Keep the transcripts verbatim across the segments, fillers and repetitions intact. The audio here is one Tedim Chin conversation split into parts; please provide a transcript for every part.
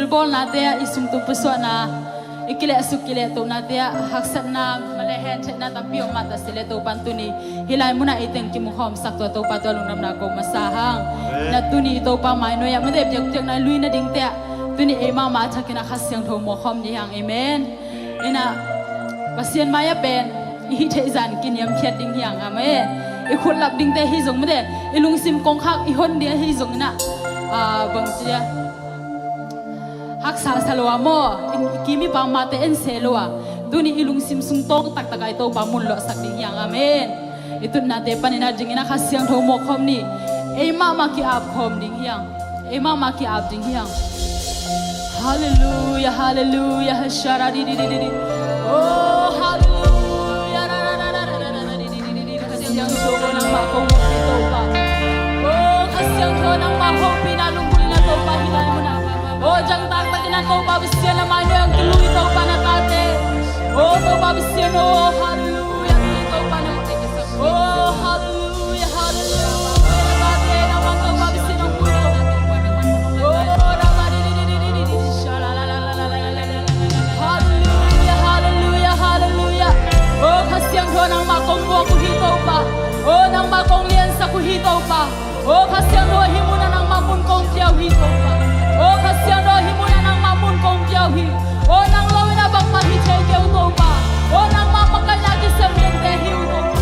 bawlnate ah, i sung tung pusuahna, i kilehsuk kilehtohnate ah haksatna, male hentheihna tampi om mah ta sile, Topa in tuni hih lai munah ei teng kimukhawmsak tua, Topa tua lungdamna ko masa hang. Amen. Inah tuni i Topa mai nuai ah mate biakpiakna i lui nadingte ah tuni ei mahmah thakin ah Kha Siangtho mawkhawm ni hang. Amen. Inah Pasian mai ah pen i hih theih zah in kiniamkhiat ding hi hang. Amen. I khutlap dingte hi zong mate, i lungsim kongkhak i hon ding ahi zong inah, ah, bangci dia, haksa sa lo a maw, i kim i pam mahte en se lo a, tuni i lungsim sung tawng taktak ah i Topa mun luahsak ding hi hang. Amen. I tutnate panin ah dingin ah Kha Siangtho mawkhawm ni. Ei mahmah ki-ap khawm ding hi hang. Ei mahmah ki-ap ding hi hang. Halleluia, halleluia, hashara di di di di di. Oh, halleluia, ra ra ra ra ra ra ra di di di di di. Kha Siangtho nangmah kong hopih Topa. Oh, Kha Siangtho nangmah hopihna lunggulhna Topa hih lai munah. Oh, dangtak takin ah Topa Pasian na mai nuai ah kilui Topa na tate. Oh, Topa Pasian, oh, halleluia, kilui Topa na. Oh, halleluia, halleluia. Halleluia, halleluia. Oh, Kha Siangtho nangmah kong buak uh hi Topa. Oh, nangmah kong liansak uh hi Topa. Oh, Kha Siangtho hih munah nangmah mun kong pia uh hi Topa. Oh, Kha Siangtho hih munah nangmah mun kong pia uh hi. Oh, nang lo in ah bangmah hi thei kei uh Topa. Oh, nangmah makaihna kisam dente hi uh Topa.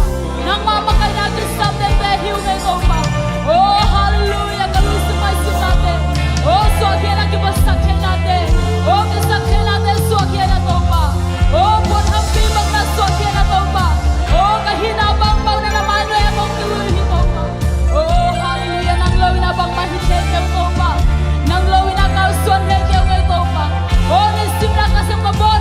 Nangmah makaihna kisam dente hi uh ngei Topa. Oh, halleluia, ka lungsim maisitnate. Oh, suahkhiatna kiphasak theihnate. Oh, kisak theihnate suahkhiatna Topa. Oh, phuan hampi bangna suahkhiatna Topa. Oh, ka hihna bang bang na na mai nuai ah kong kilui hi Topa. Oh, halleluia, nang lo in ah bangmah hi thei kei uh Topa. Nang lo in ah kalsuan thei kei uh ngei Topa. Oh, nisim na ka sem ka bawl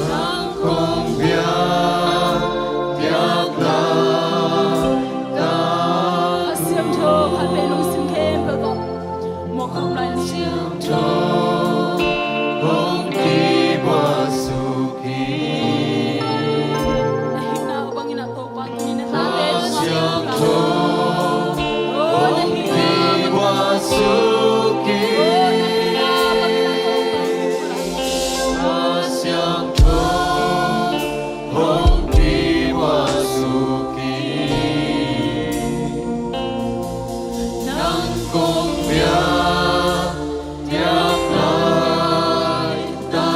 Nang kong biak piak lai ta. Kha Siangtho, khat vei lungsim khempeuh tawh mawhkhawm lai ni. Siangtho hong kibuak suk hi. Na hihna uh bangin ah Topa tuni na tate na siangtho hong kibuak suk hi. Siangtho hong kibuak suk hi. Nang kong biak piak lai ta.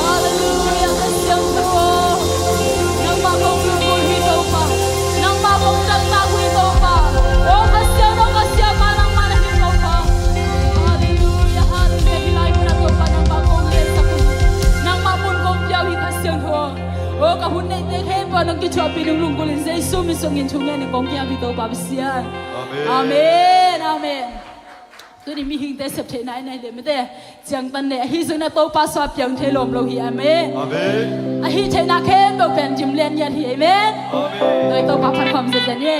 Halleluiah, Kha Siangtho. Nangmah kong lungkul hi Topa. Nangmah kong dam nak uh hi Topa. O Kha Siangtho, Kha Siangpa, nangmah na hi Topa. Halleluiah, halleluiah. Hih lai munah Topa nangmah kong gensak uh hi. Nangmah mun kong pia uh hi Kha Siangtho. O ka hun neihte khempeuh nong kithuahpih ding lunggulh in Jesu min sungin thungen in kong kiam hi Topa Pasian. Amen. Amen, amen. Tuni mihingte sep theihna i nei leh mite ciangtan le ahi zongin a Topa suah piang thei lawm lo hi. Amen. Amen. Ahi theihna khempeuh pen dim lian ngiat hi. Amen. Amen. Tua i Topa phat khawm zenzen hi.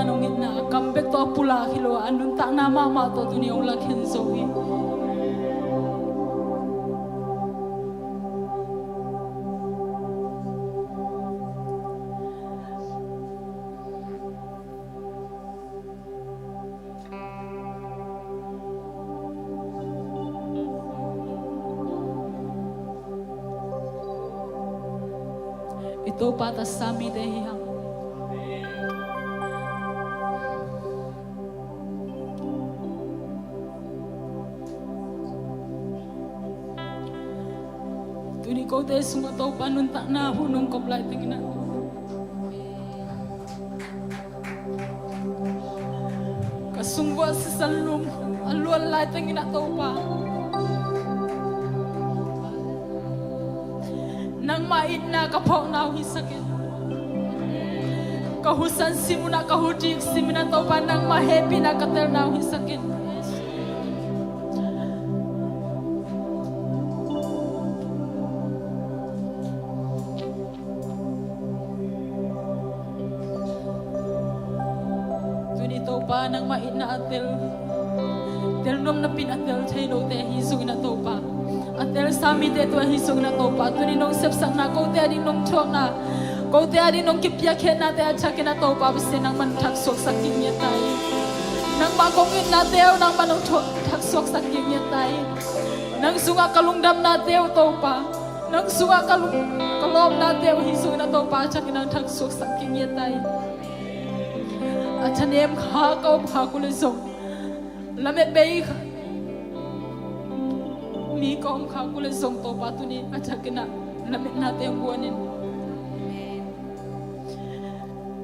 Nong itna a kam bek tawh a pulak hi lo a, a nuntakna mahmah tawh tuni hong lakhen zo hi. I Topa ta sa mite hi hang. Tuni kote sungah Topa nuntakna hun hong kop lai tengin ah, ka sung buah sisan lum a luan lai tengin ah Topa, nangmah itna ka phawkna uh hisak in. Ka husan sim un ah, ka hudik sim in ah Topa, nangmah hehpihna ka telna uh hisak in. Tuni Topa nangmah itna a tel, tel nuam napi in a tel thei lote ahi zongin ah Topa, a telsa mite tungah ahi zongin ah Topa, tuni nong sepsakna, kote ading nong thuakna, kote ading nong kipiakkhiatnate a thakin ah Topa Pasian nangman thaksuaksak kik ngiat ta hi. Nangmah kong itnate uh nangman nong thuak, thaksuaksak kik ngiat ta hi. Nang sungah ka lungdamnate uh Topa, nang sungah ka lung, ka lawpnate uh ahi zongin ah Topa a thakin nang thaksuaksak kik ngiat ta hi. A thanem kha ka om khak uh leh zong, lamet bei kha mi ka om khak uh leh zong Topa tuni a thakin ah lametnate hong guan in.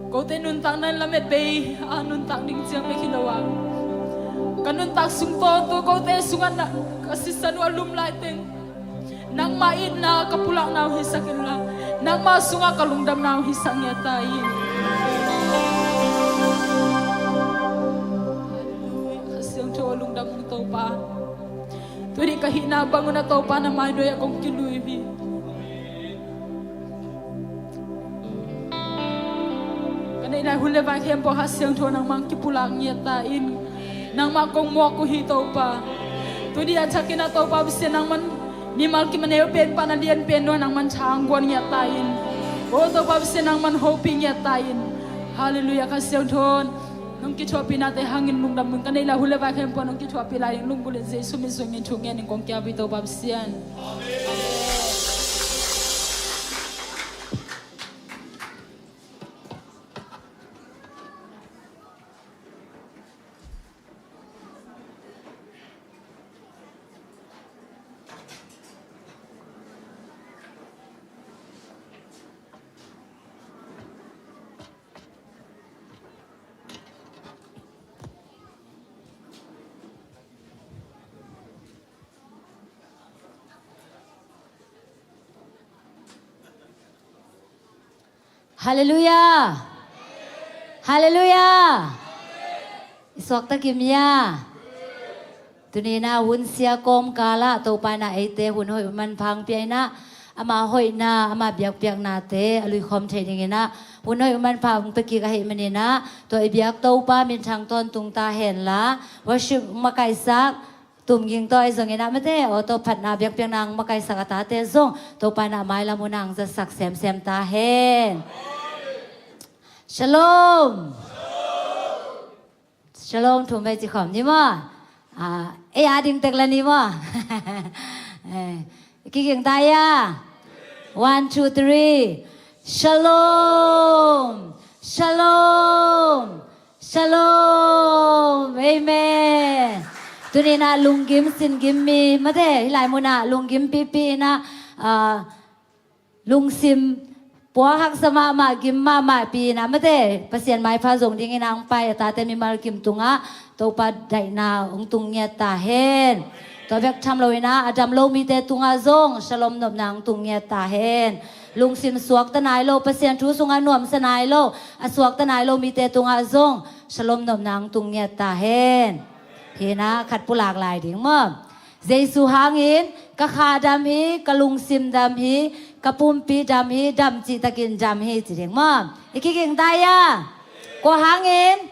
Kote nuntakna in lamet bei a nuntak ding ciang bek hi lo a, ka nuntak sung tawntung kote sungah na, ka sisan uh a lum lai teng nangmah itna ka pulakna uh hisak inla, nangmah sungah ka lungdamna uh hisak ngiat ta in. Halleluiah. Kha Siangtho a lungdam ung Topa. Tuni ka hihna bang un ah Topa na mai nuai ah kong kilui uh hi. Ka neih lai hun le vai khempeuh Kha Siangtho nangmah kipulak ngiat ta in. Nangmah kong muak uh hi Topa. Tuni a thakin ah Topa Pasian nangman mimal kim a neu pen pan a lian pen nua nangman tha hong guan ngiat ta in. O Topa Pasian nangman hopih ngiat ta in. Halleluiah. Kha Siangtho in nong kithuahpihnate hangin lungdam ung. Ka neih lai hun le vai khempeuh nong kithuahpih lai ding lunggulh in Jesu min sungin thu ngen in kong kiap hi Topa Pasian. Halleluiah. Halleluiah. I suakta kim ia. Tuni in ah hun sia kawmkal ah Topa in ah eite hun hoih hun manpha hong pia in ah, ama hoihna, ama biakpiaknate a luikhawm thei dingin ah hun hoih hun manpha hong pia kik ahih manin ah, tua i biak Topa minthang tawntung ta hen la, worship makaihsak Tum Ging tawh ahi zongin ah mate, aw tawh phatna biakpiakna hong makaihsak a tate zong Topa in ah mailam hun ah hong zatsak semsem ta hen. Shalom. Shalom thum vei ci khawm ni maw? Ah, ei a ding tek la ni maw? Eh, kiging ta ia. One, two, three. Shalom. Shalom. Shalom. Amen. Tuni in ah lunggim singim mi mate, hih lai mun ah lunggim pipi in ah, ah, lungsim puak haksa mahmah, gim mahmah pi in ah mate, Pasian maipha zong dingin ah hong pai a tate mimal kim tungah Topa daihna hong tung ngiat ta hen. Tua bek tham lo in ah a dam lo mite tungah zong shalom nopna hong tung ngiat ta hen. Lungsim suakta nai lo, Pasian thu sungah nuamsa nai lo, a suakta nai lo mite tungah zong shalom nopna hong tung ngiat ta hen. Hi in ah khat pulak lai ding maw? Jesu hangin ka kha dam hi, ka lungsim dam hi, ka pumpi dam hi, dam cihtakin dam hi ci ding maw? I kiging ta ia. Kua hangin?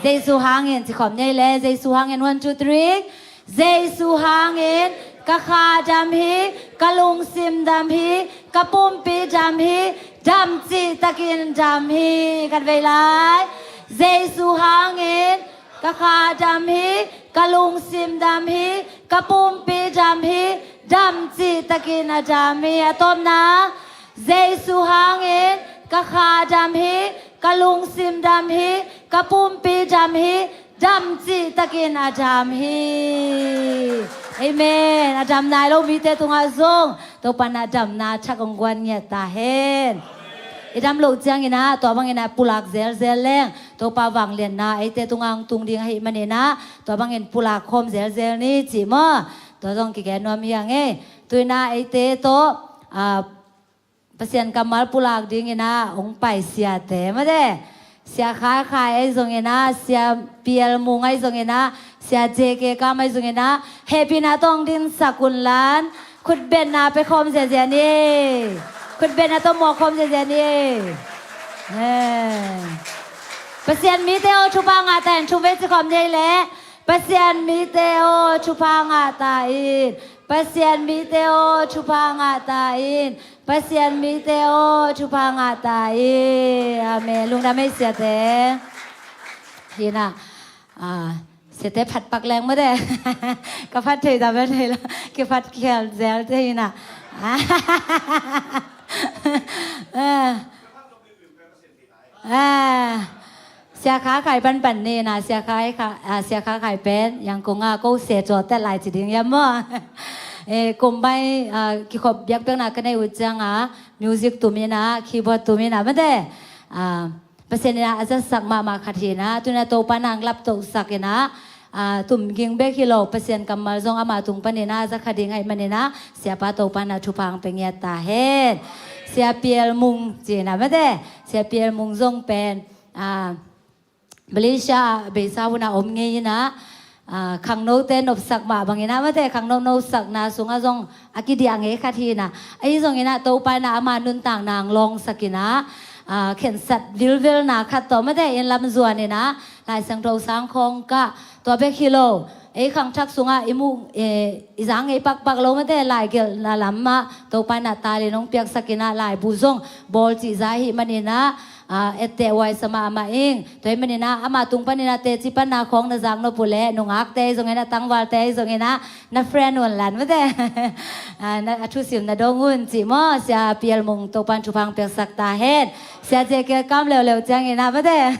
Jesu hangin. Ci khawm ni ei le, Jesu hangin. One, two, three. Jesu hangin ka kha dam hi, ka lungsim dam hi, ka pumpi dam hi, dam cihtakin dam hi. Khat vei lai. Jesu hangin ka kha dam hi, ka lungsim dam hi, ka pumpi dam hi, dam cihtakin a dam hi. A tawpna, Jesu hangin ka kha dam hi, ka lungsim dam hi, ka pumpi dam hi, dam cihtakin a dam hi. Amen. A dam nai lo mite tungah zong Topa in a damna thak hong guan ngiat ta hen. I dam loh ciangin ah tua bangin ah pulak zelzel leng Topa vangliatna eite tungah hong tung ding ahih manin ah tua bangin pulak khawm zelzel ni ci maw? Tua zong kigen nuam hi hang ei. Tu-in ah eite tawh, ah, Pasian kammal pulak dingin ah hong pai siate mate. Sia Khai Khai ahi zongin ah, Sia Pial Mung ahi zongin ah, Sia J K Kam ahi zongin ah, hehpihna tawh hong dinsak un lan, khutbetna pia khawm ziazia ni. Khutbetna tawh muak khawm ziazia ni. Eh. Pasian mite aw, thupha ngah ta in. Thum vei ci khawm ni ei leh. Pasian mite aw, thupha ngah ta in. Pasian mite aw, thupha ngah ta in. Pasian mite aw, thupha ngah ta in. Amen. Lungdam ei siate. Hi-in ah, ah, siate phat pak leng mate. Ka phat thei ta mate la. Kiphat khial zelte hi-in ah. Ah. Ah, Sia Kha Khai panpan ni-in ah, Sia Kha Khai, ah, Sia Kha Khai pen Yangon ah ko se cawtet lai ci ding hiam maw? Eh, kum bai, ah, kikhop biakpiakna ka neih uh ciangah music tum in ah, keyboard tum in ah mate. Ah, Pasian in ah a zatsak mahmah khat hi-in ah, tu-in ah Topa in ah hong laptohsak in ah, ah, tum ging bek hi lo, Pasian kammal zong ama tung panin ah za kha ding ahih manin ah, siapa Topa in ah thupha hong pia ngiat ta hen. Sia Pial Mung ci-in ah mate. Sia Pial Mung zong pen, ah, Malaysia ah beisa hun ah om ngei in ah, ah, khangnote nopsak mah bangin ah mate, khangno nosakna sungah zong a kidiah ngei khat hi-in ah. Ahi zongin ah Topa in ah ama nuntakna hong lawngsak in ah, ah, khensat vilvelna khat tawh mate, inn lam zuan in ah, Lai Siangtho sang khawng kah, tua bek hi lo, ei khangthak sungah i muh, eh, i za ngei pakpak lo mate, laigelhna lamah Topa in ah talent hong piaksak in ah, laibu zong bawl cih za ahih manin ah, ah, etteh huai sa mahmah ing. Tua ahih manin ah ama tung panin ah teci panna khawng na zak nop uh leh, nungakte ahi zongin ah, tangvalte ahi zongin ah, na friend un lan mate. Ah, na, a thusim na dong un ci maw? Sia Pial Mung Topa in thupha hong piaksak ta hen. Sia J K Kam leuleu ciangin ah mate.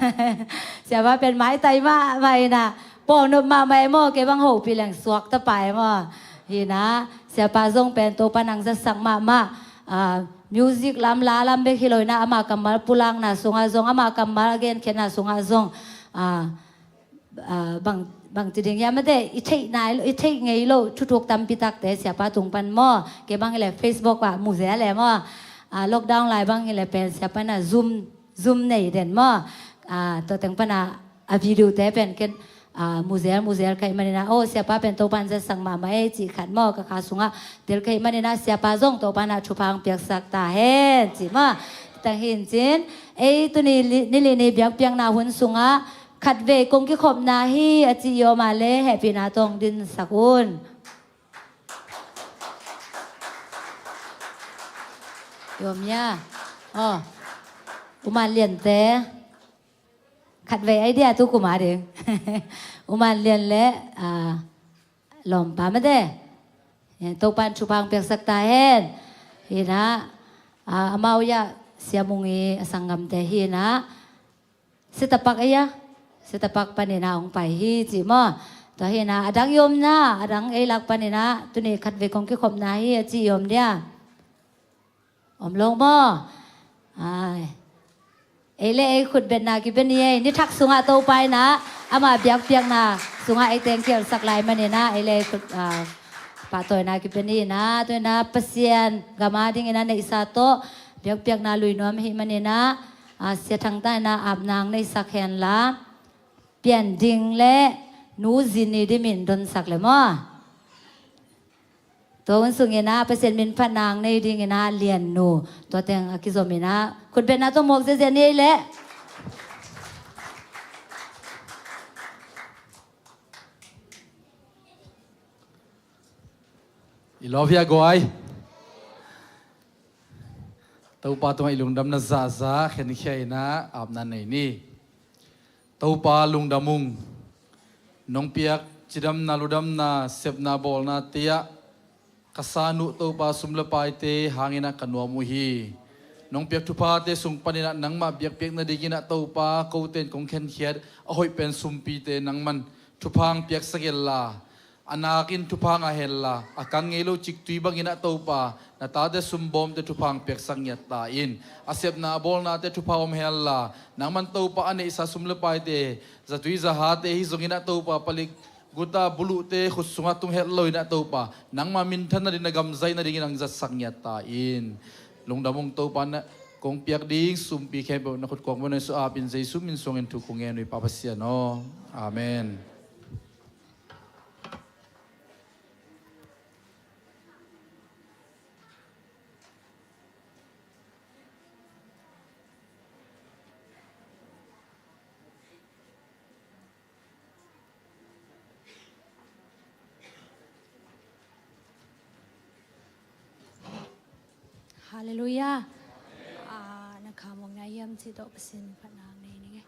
Siapa pen maitai mahmah in ah, pawlnop mahmah e maw, kei bang hopih leng suak ta pai e maw? Hi-in ah, siapa zong pen Topa in hong zatsak mahmah. Ah, music lam, la lam bek hi lo-in ah, ama kammal pulakna sungah zong, ama kammal a genkhiatna sungah zong, ah, ah, bang, bang ci ding hiam mate, i theih nai lo, i theih ngei lo thuthuk tampi takte siapa tung pan maw? Kei bang hi leh Facebook ah mu zel e maw? Ah, lockdown lai bang hi leh pen siapa in ah Zoom, Zoom nei den maw? Ah, tua teng pan ah a video te pen ken, ah, muzel muzel ka hih manin ah, oh, siapa pen Topa in zatsak mahmah e cih khat maw, ka kha sungah tel ka hih manin ah, siapa zong Topa in ah thupha hong piaksak ta hen ci maw? Tang hi-in cin, ei tuni li-, ni li ni biakpiakna hun sungah khatvei kong kikhopna hi a ci i om a leh, hehpihna tawh hong dinsak un. I om hia? Oh. U Man Lian te. Khatvei idea tu kum a ding. U Man Lian le, ah, lawmpa mate. Eh, Topa in thupha hong piaksak ta hen. Hi-in ah, ah, amau ah Sia Mung i a sanggamte hi-in ah. Setapak ei a. Setapak panin ah hong pai hi ci maw? Tua hi-in ah, a dang i omna, a dang ei lak panin ah, tuni khatvei kong kikhopna hi a ci i om dia? Om lo maw? Ai. Ei le ei khutbetna kipia ni ei. Ni thak sungah Topa in ah ama biakpiakna sungah ei teng kielsak lai manin ah, ei le ei khut, ah, pahtawina kipia ni-in ah, tu-in ah Pasian gam a dingin ah neihsa tawh biakpiakna lui nuam ahih manin ah, ah, Sia Thang Ta in ah apna hong neisak hen la, Pian Ding le Nu Zin Ni Dim in donsak le maw? Tua hun sungin ah Pasian min phatna hong nei dingin ah Lian Nu, tua teng a kizom in ah khutbetna tawh muak ziazia ni ei leh. I lawm hia guai. Topa tungah i lungdamna zahzah khenkhia in ah apna nei ni. Topa lungdam ung. Nong piak cidamna, ludamna, sepna, bawlna te ah ka san uh Topa sum le paite hangin ah ka nuam uh hi. Nong piak thuphate sung panin ah nangmah biakpiak nadingin ah Topa, kote in kong khenkhiat a hoih pen sumpite nangman thupha hong piaksak inla, a nak in thupha ngah henla, a kang ngei lo ciktui bangin ah Topa, na tate sumbawmte thupha hong piaksak ngiat ta in. A sepna a bawlnate thupha om henla, nangman Topa a neihsa sum le paite, zatui zahate hi zongin ah Topa, palik guta buluhte khut sungah tung het lo in ah Topa, nangma minthan nading, na gam zai nadingin hong zatsak ngiat ta in. Lungdam ung Topa, na kong piak ding sumpi khempeuh na khut kuak muanah Jesu apin, Jesu min suangin thu kong ngen uh hi Pa Pasian aw. Amen. Halleluiah. Ah, na kha muang na hiam cih tawh Pasian phatna nei ning e.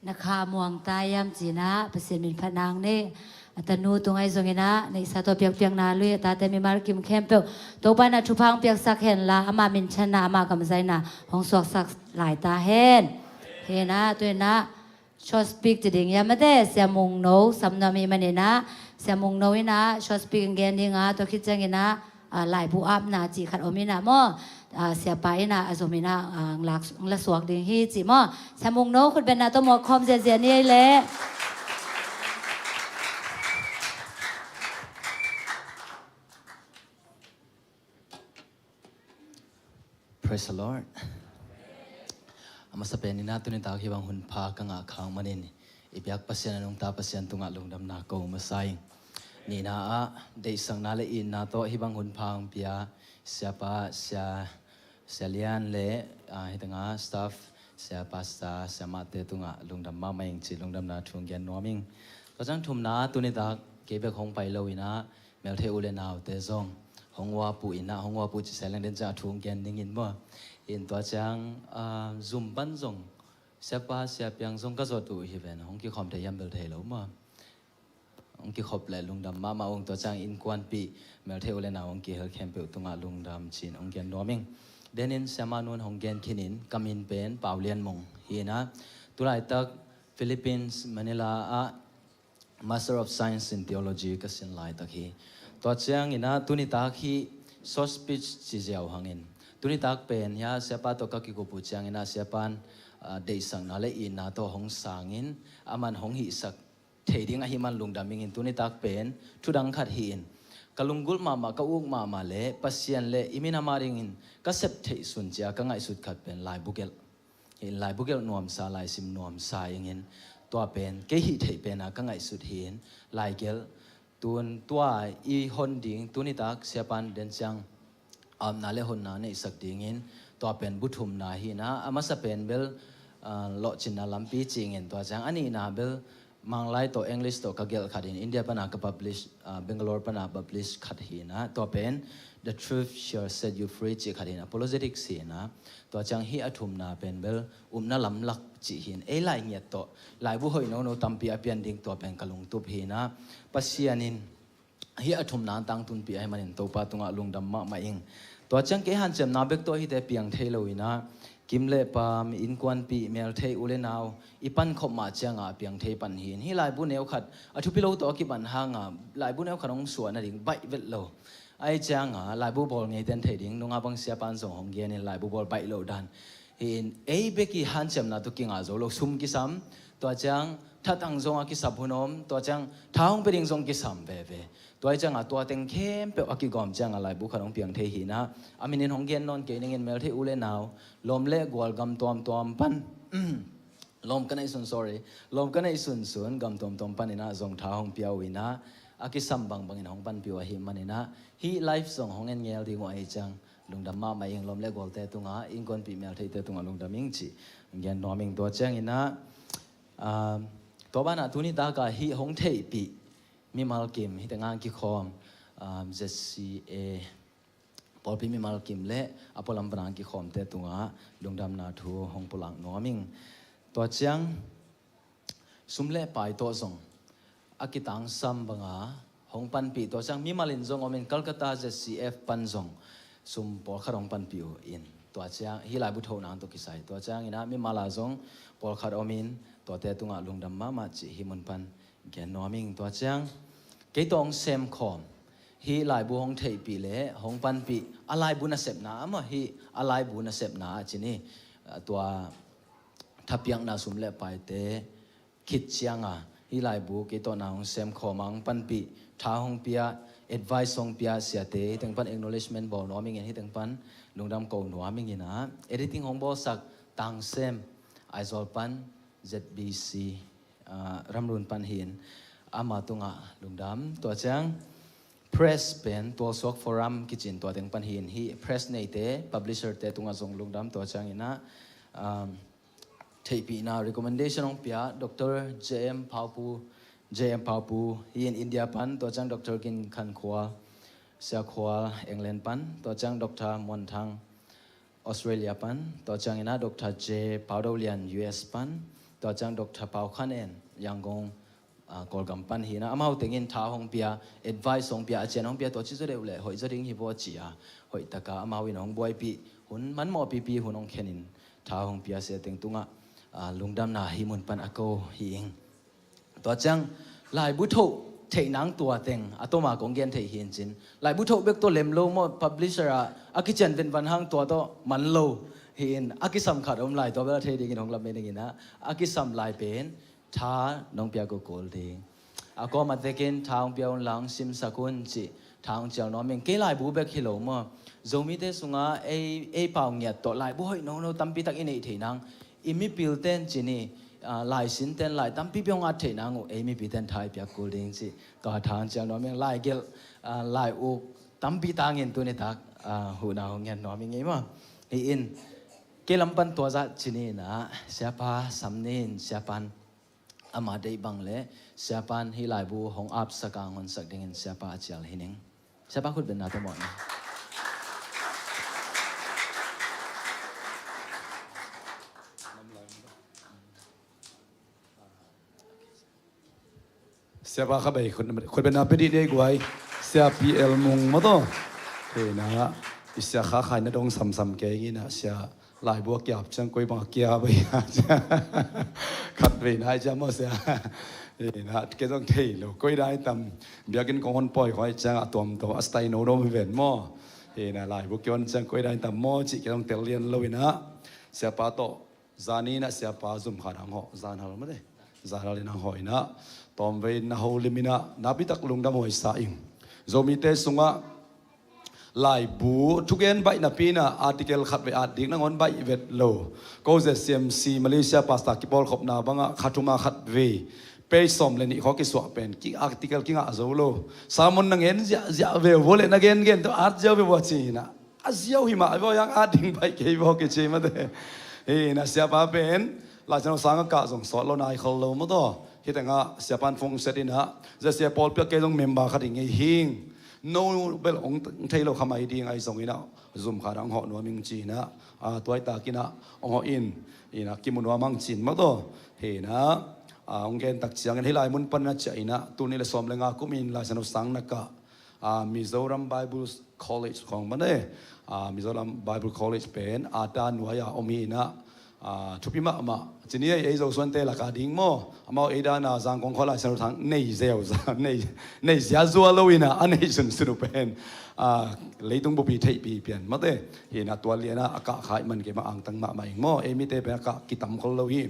Na kha muang ta hiam ci-in ah Pasian min phat nang ni. A tanu tung ahi zongin ah neihsa tawh piakpiakna lui a tate mimal kim khempeuh Topa in ah thupha hong piaksak henla ama minthanna ama kamzaina hong suaksak lai ta hen. Hi-in ah tu-in ah short speech ci ding hiam, mate, Sia Mung No sam nuam ahih manin ah Sia Mung No in ah short speech hong gen ding a, tua khit ciangin ah ah, laibu apna cih khat om in ah maw, ah, siapa in ah a zom in ah, ah, lak, la suak ding hi cih maw. Sia Mung No khutbetna tawh muak khawm ziahziah ni ei leh. Praise the Lord. A masa pen in ah tuni tak hih bang hun pha ka ngah khak manin i biak Pasian a nungta Pasian tungah lungdamna ko masa ing. Nihna ah deihsakna le itna tawh hih bang hun pha hong pia siapa, sia, sia Lian le, ah, hih tengah staff, sia pastor, sia mahte tungah lungdam mahmah ing ci lungdamna thu hong gen nuam ing. Tua ciang thumna tuni tak kei bek hong pai lo in ah melthei u le naute zong hong uapu in ah, hong uapu ci sai leng den ciang a thu hong gen ding in maw. In tua ciang, ah, zum pan zong siapa, sia piang zong ka zawt uh hi ven, hong kikhawm thei hiam bel thei lo maw. Hong kikhop le lungdam mahmah ung. Tua ciang innkuanpih melthei u le nau hong kihel khempeuh tungah lungdam ci-in hong gen nuam ing. Den in siamah nun hong gen khin in, ka min pen Pau Lian Mung hi in ah, tulaitak Philippines, Manila ah Master of Science in Theology ka sin laitak hi. Tua ciangin ah tuni tak hih short speech ci ziau hangin, tuni tak pen hia siapa tawh ka kikup uh ciangin ah siapan, ah, deihsakna le itna tawh hong sangin, aman hong hihsak thei ding ahih man lungdam ingin, tuni tak pen thudang khat hi-in, ka lunggulh mahmah, ka uk mahmah le Pasian le i minam a dingin ka sep theih sun cia ka ngaihsut khat pen laibu gelh. Hi in laibu gelh nuamsa, laisim nuamsa ingin, tua pen kei hih theih pena ka ngaihsut hi in, laigelh tun tua i hon ding, tuni tak siapan den ciang apna le honna neihsak dingin, tua pen bu thumna hi in ah, a masa pen bel, ah, lawhcinna lampi ci ingin, tua ciang a nihna bel Manglai tawh English tawh ka gelh khat in, India pana ka publish, ah, Bangalore pana publish khat hi in ah, tua pen The Truth Shall Set You Free cih khat in, apologetics hi in ah, tua ciang hih a thumna pen bel upna lamlak cih hi in, ei lai ngiat tawh laibu hoih nono tampi a pian ding, tua pen ka lungtup hi in ah, Pasian in hih a thumna tangtunpih ahih manin Topa tungah lungdam mahmah ing. Tua ciang kei hanciamna bek tawh hihte piang thei lo in ah, kim le pam, innkuanpih, melthei u le nau i pankhop mah ciangah a piang thei pan hi in, hih laibu neu khat a thupi lo tawh a kipan hangah laibu neu khat hong suah nading baih vet lo. Ahi ciangah laibu bawl ngeiten thei ding, nunga bang siapan zong hong gen in laibu bawl baih lo dan. Hi in, ei bek i hanciamna tawh kingah zo lo, sum kisam, tua ciang thatang zong a kisap hun om, tua ciang tha hong pia ding zong kisam veve. Tua hi ciangah tua teng khempeuh a kigawm ciangah laibu khat hong piang thei hi in ah, a minin hong gen nawn kei ning in, melthei u le nau, lawm le gual, gam tuamtuam pan, lawm ka neih sun, sorry, lawm ka neih sunsun gam tuamtuam pan in ah zong tha hong pia uh in ah, a kisam bangbangin hong panpih uh ahih man in ah, hih live zong hong en ngel ding uh ahi ciang lungdam mahmah ing. Lawm le gualte tungah, innkuanpih meltheite tungah lungdam ing cih gen nuam ing. Tua ciangin ah, ah, tua banah tuni takah hih hong theihpih mimal kim, hih tengah kikhawm, ah, Z C A pawlpi mimal kim le a pualam pana kikhawmte tungah lungdamna thu hong pulak nuam ing. Tua ciang sum le pai tawh zong a kitangsam banga hong panpih, tua ciang mimal in zong om in, Calcutta Z C F pan zong sum pawlkhat hong panpih uh in, tua ciang hih laibu thoh nang tawh kisai, tua ciangin ah mimal ah zong pawlkhat om in, tuate tungah lungdam mahmah cih hih mun pan gen nuam ing. Tua ciang kei tawh hong semkhawm, hih laibu hong theihpih le hong panpih, a laibu nasepna, amah hih a laibu nasepna a ci ni, tua thapiakna sum le paite khit cianga hih laibu kei tawh na hong semkhawm a, hong panpih, tha hong pia, advice hong pia siate, hih teng pan acknowledgement bawl nuam ingin, hih teng pan lungdam ko nuam ingin ah, editing hong bawlsak Tang Sem, Aizawl pan, Z B C, ah, Ramlun pan hi in, ama tungah lungdam. Tua ciang press pen, Tualsuak Forum kici in, tua teng pan hi in, hih press neite, publisher te tungah zong lungdam. Tua ciangin ah, um, theihpihna, recommendation hong pia Doctor J M Phaupu, J M Phaupu hi in, India pan, tua ciang Doctor Gin Khan Khual, Sia Khual, England pan, tua ciang Doctor Muan Thang, Australia pan, tua ciangin ah Doctor J Pau Do Lian, U S pan, Tua ciang Doctor Pau Khan En, Yangon, ah, Kawlgam pan hi-in ah, amau tengin tha hong pia, advice hong pia, a cian hong pia, tua ci zaw deuh leh hoih zaw ding hi vaw ci-a, hoih takin amau in hong buaipih, hun manmawh pipi hun hong khenin tha hong pia, sia teng tungah, ah, lungdamna hih mun pan a ko hi ing. Tua ciang laibu thoh theih nang tua teng a tawma kong gen theih hi-in cin, laibu thoh bek tawh lem lo maw, publisher ah a kician venvan hang tua tawh man lo hi-in, a kisam khat om lai, tua bel a thei dingin hong lamen ing in ah, a kisam lai pen tha nong pia kul ding. A kawm a tekin tha hong pia un la, hong simsak un cih tha hong cial nuam ing. Kei laibu bek hi lo maw, Zomite sungah ei, ei pau ngiat tawh laibu hoih nono tampi tak i neih theih nang, i mipil ten cin i, ah, laisin ten lai tampipi hong at theih nang uh, ei mipi ten tha i piak kul ding cih tua tha hong cial nuam ing. Laigelh, ah, lai uk tampi tangin tuni tak, ah, huhna hong ngen nuam ing ei maw. Hi-in, kei lam pan tua zah ci ni in ah, Siapa sam ni in, Siapan ama deih bang le Siapan hih laibu hong apsak a hong honsak dingin Siapa a cial hi ning. Siapa khutbetna tawh mawhna. Siapa kha bei khut, khutbetna pia dih ni ei guai. Sia P L Mung maw taw. Hi-in ah, i sia Kha Khai na dong samsam kei ing in ah, sia laibu a kiap ciang koi bang a kiap a hia. Khat vei nai ciang maw sia. Hi-in ah, kei zong thei lo. Koi dan tam, biakinn kong hon pawi khuai ciang a tuamtuam a style no no mi ven maw. Hi-in ah, laibu kei hon ciang koi dan tam maw cih kei zong tel lian lo in ah, Siapa tawh zan in ah Siapa zum khat hong hawh, zan hal mate. Zan hal in hong hawh in ah, tawmvei na holim in ah, nakpi tak lungdam huai sa ing. Zomite sungah laibu thugen baih napi in ah, article khat vei at dik nangawn baih vet lo. Ko Z C M C Malaysia Pastor kipawlkhopna bangah kha thum a khat vei, page sawm le nih khawng kisuah pen, ki article kingah zo lo. Sermon na ngen ziahziah veu vua le na gengen tawh at ziau veu vua ci in ah, a ziau hi mah vua, yang at ding baih kei vua kici mate. Hi-in ah Siapa pen Lai Siangtho sang a kah zong sawt lo nai khol lo maw taw. Hih tengah Siapan phone set in ah, Z C M C pawlpi ah kei zong member khat hi ing ei hi ing. No bel hong thei lo kha mai ding ahi zongin ah, zum khat hong hawh nuam ing ci in ah, ah, tuaitak in ah hong hawh in, in ah kimu nuam ing ci in maw taw. Hi-in ah, ah, hong gen tak ciangin hih lai mun pan in ah ciah in ah, tul nih le sawm le nga kum in Lai Siangtho sang na kah, ah, Mizoram Bible College khawng mate, ah, Mizoram Bible College pen a ta nuai a om hi in ah, ah, thupi mahmah. Ci ni ei, ei Zosuante lak a ding maw, amau ei dan a Zangkong khua Lai Siangtho sang nei zeuza, nei, nei ziazua lo in ah, a nei sunsun uh pen, ah, leitung bup hi theihpih pian mate. Hi-in ah tua lian ah a kah kha ahih man keimah angtang mahmah ing maw, ei mite pen a kah kitam khol lo hi.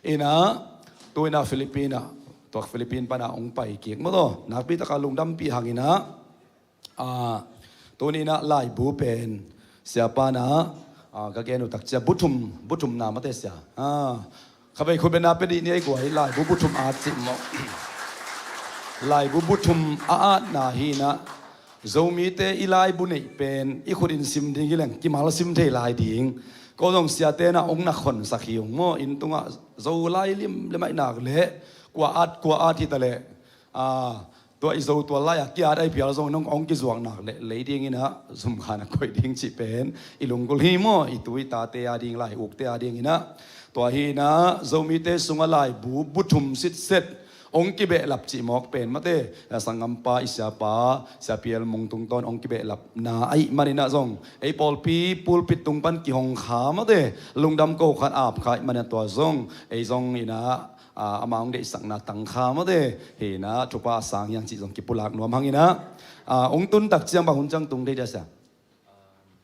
In ah, tu in ah Philippine ah, tua Philippine pan ah hong pai kik maw taw. Nakpi tak a lungdampih hang in ah, ah, tuni in ah laibu pen Siapa in ah, ah, ka gen uh tak ciang bu thum, bu thumna mate sia. Ah, kha bei khutbetna pia dih ni ei guai, laibu bu thum at cih maw. Laibu bu thum a atna hi in ah, Zomite i laibu neih pen i khut in sim ding hi leng kimal sim thei lai ding. Ko zong siate in ah hong na khonsak hi ung maw, inn tungah Zolai limlim ahih nak leh, kua at kua at hi ta leh, ah, tua i Zo tual lai-a ki-at ahi phial zong in hong, hong kizuak nak leh lei ding in ah, zum khat na koih ding cih pen i lunggulh hi maw, i tu i tate a ding, lai ukte a ding in ah. Tua hi in ah, Zomite sungah laibu bu thum sitset hong kibehlap cih mawk pen mate, a sanggampa i Siapa, Sia P L Mung tungtawn hong kibehlapna ahih man in ah zong, ei pawlpi pulpit tung pan kihong kha mate, lungdam ko khat ap kha ahih man in ah tua zong, ei zong in ah, ah, ama hong deihsakna tang kha mate, hi in ah thupha a sang hi hang cih zong kipulak nuam hang in ah, ah, hong tun tak ciang bang hun ciang tung thei dia sia.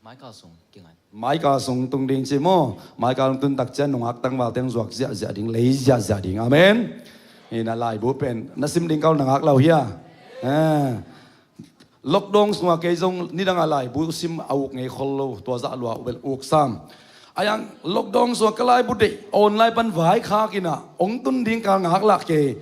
Michael sung kingai. Michael sung tung ding ci maw. Michael hong tun tak ciang nungak tangval teng zuak ziahziah ding, lei ziahziah ding. Amen. Hi in ah laibu pen na sim ding kal na ngak lo hia. Eh. Lockdown sungah kei zong nidang a laibu sim a uk ngei khol lo, tua zah lua uh bel uk sam. Ahi hang lockdown sungah ka laibu deih online pan vaikhak in ah hong tun ding kal ngak lah kei.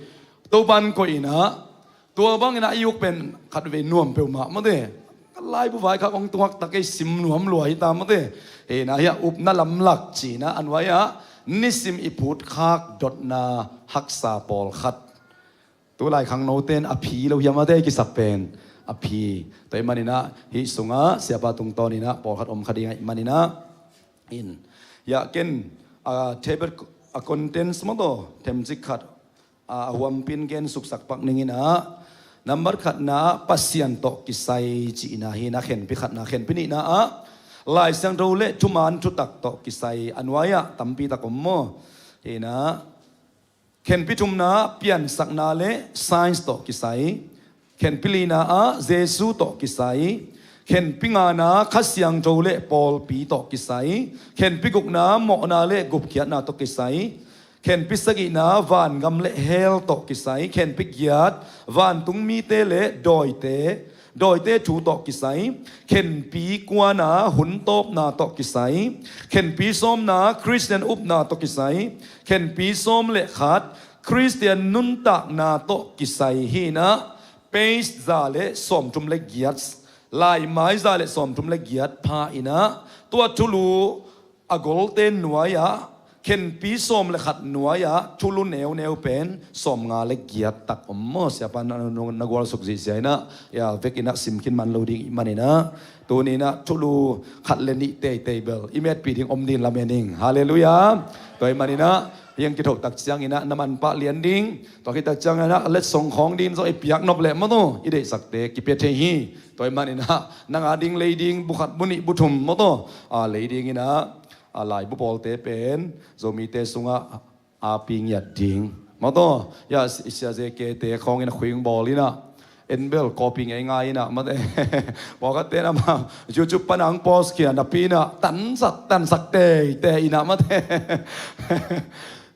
Topan koih in ah, tua bang in ah i uk pen khat vei nuam peuhmah mate. Ka laibu vaikhak hong tuak tak ei sim nuam lua hi ta mate. Hi in ah hia upna lamlak ci in ah a nuai ah nisim i phutkhak dotna haksa pawlkhat. Tu lai khangnote in a phi lo hiam mate, a kisap pen a phi. Tua ahih man in ah hih sungah Siapa tungtawn in ah pawlkhat om kha ding ahih man in ah, in, ya ken, ah, table, a contents maw taw, themcik khat a, a huampin gen suksak pak ning in ah, nambat khatna ah Pasian tawh kisai cihna hi in ah, khenpi khatna, khenpi nihna ah Lai Siangtho le thuman thutak tawh kisai, a nuai-ah tampi tak om maw. Hi in ah, khenpi thumna ah piansakna le science tawh kisai, khenpi lina ah Jesu tawh kisai, khenpi ngana Kha Siangtho le pawlpi tawh kisai, khenpi gukna mawhna le gupkhiatna tawh kisai, khenpi sagihna vangam le hell tawh kisai, khenpi giat vantung mite le dawite, dawite thu tawh kisai, khenpi kuana hun tawpna tawh kisai, khenpi sawmna Khristian upna tawh kisai, khenpi sawm le khat Khristian nuntakna tawh kisai hi in ah, page za le sawmthum le giat, laimai za le sawmthum le giat pha in ah, tua thulu a golte nuai-ah khenpi sawm le khat nuai-ah thulu neuneu pen sawmnga le giat tak om maw. Siapa na, na, na gualsuk zihziah in ah, ya, vek in ah sim khin man lo ding i hih man in ah, tuni in ah thulu khat le nih teitei bel i metpih ding om ding lamen ing. Halleluiah. Tua ahih man in ah, hiang kithoh tak ciangin ah na manpah lian ding. Tua khit tak ciangin ah letsong khawng ding zong i piak nop leh maw taw, i deihsakte kipia thei hi. Tua ahih man in ah nang a ding lei ding bu khat bu nih bu thum maw taw, a, lei ding in ah, a, laibu pawlte pen Zomite sungah a pi ngiat ding maw taw. Ya, i Sia J K te khawng in ah khuing bawl in ah, en bel copy ngeingai in ah, mate. Pawlkhatte in ah amau YouTube pan ah hong post khia napi in ah tansak, tansak teitei in ah, mate.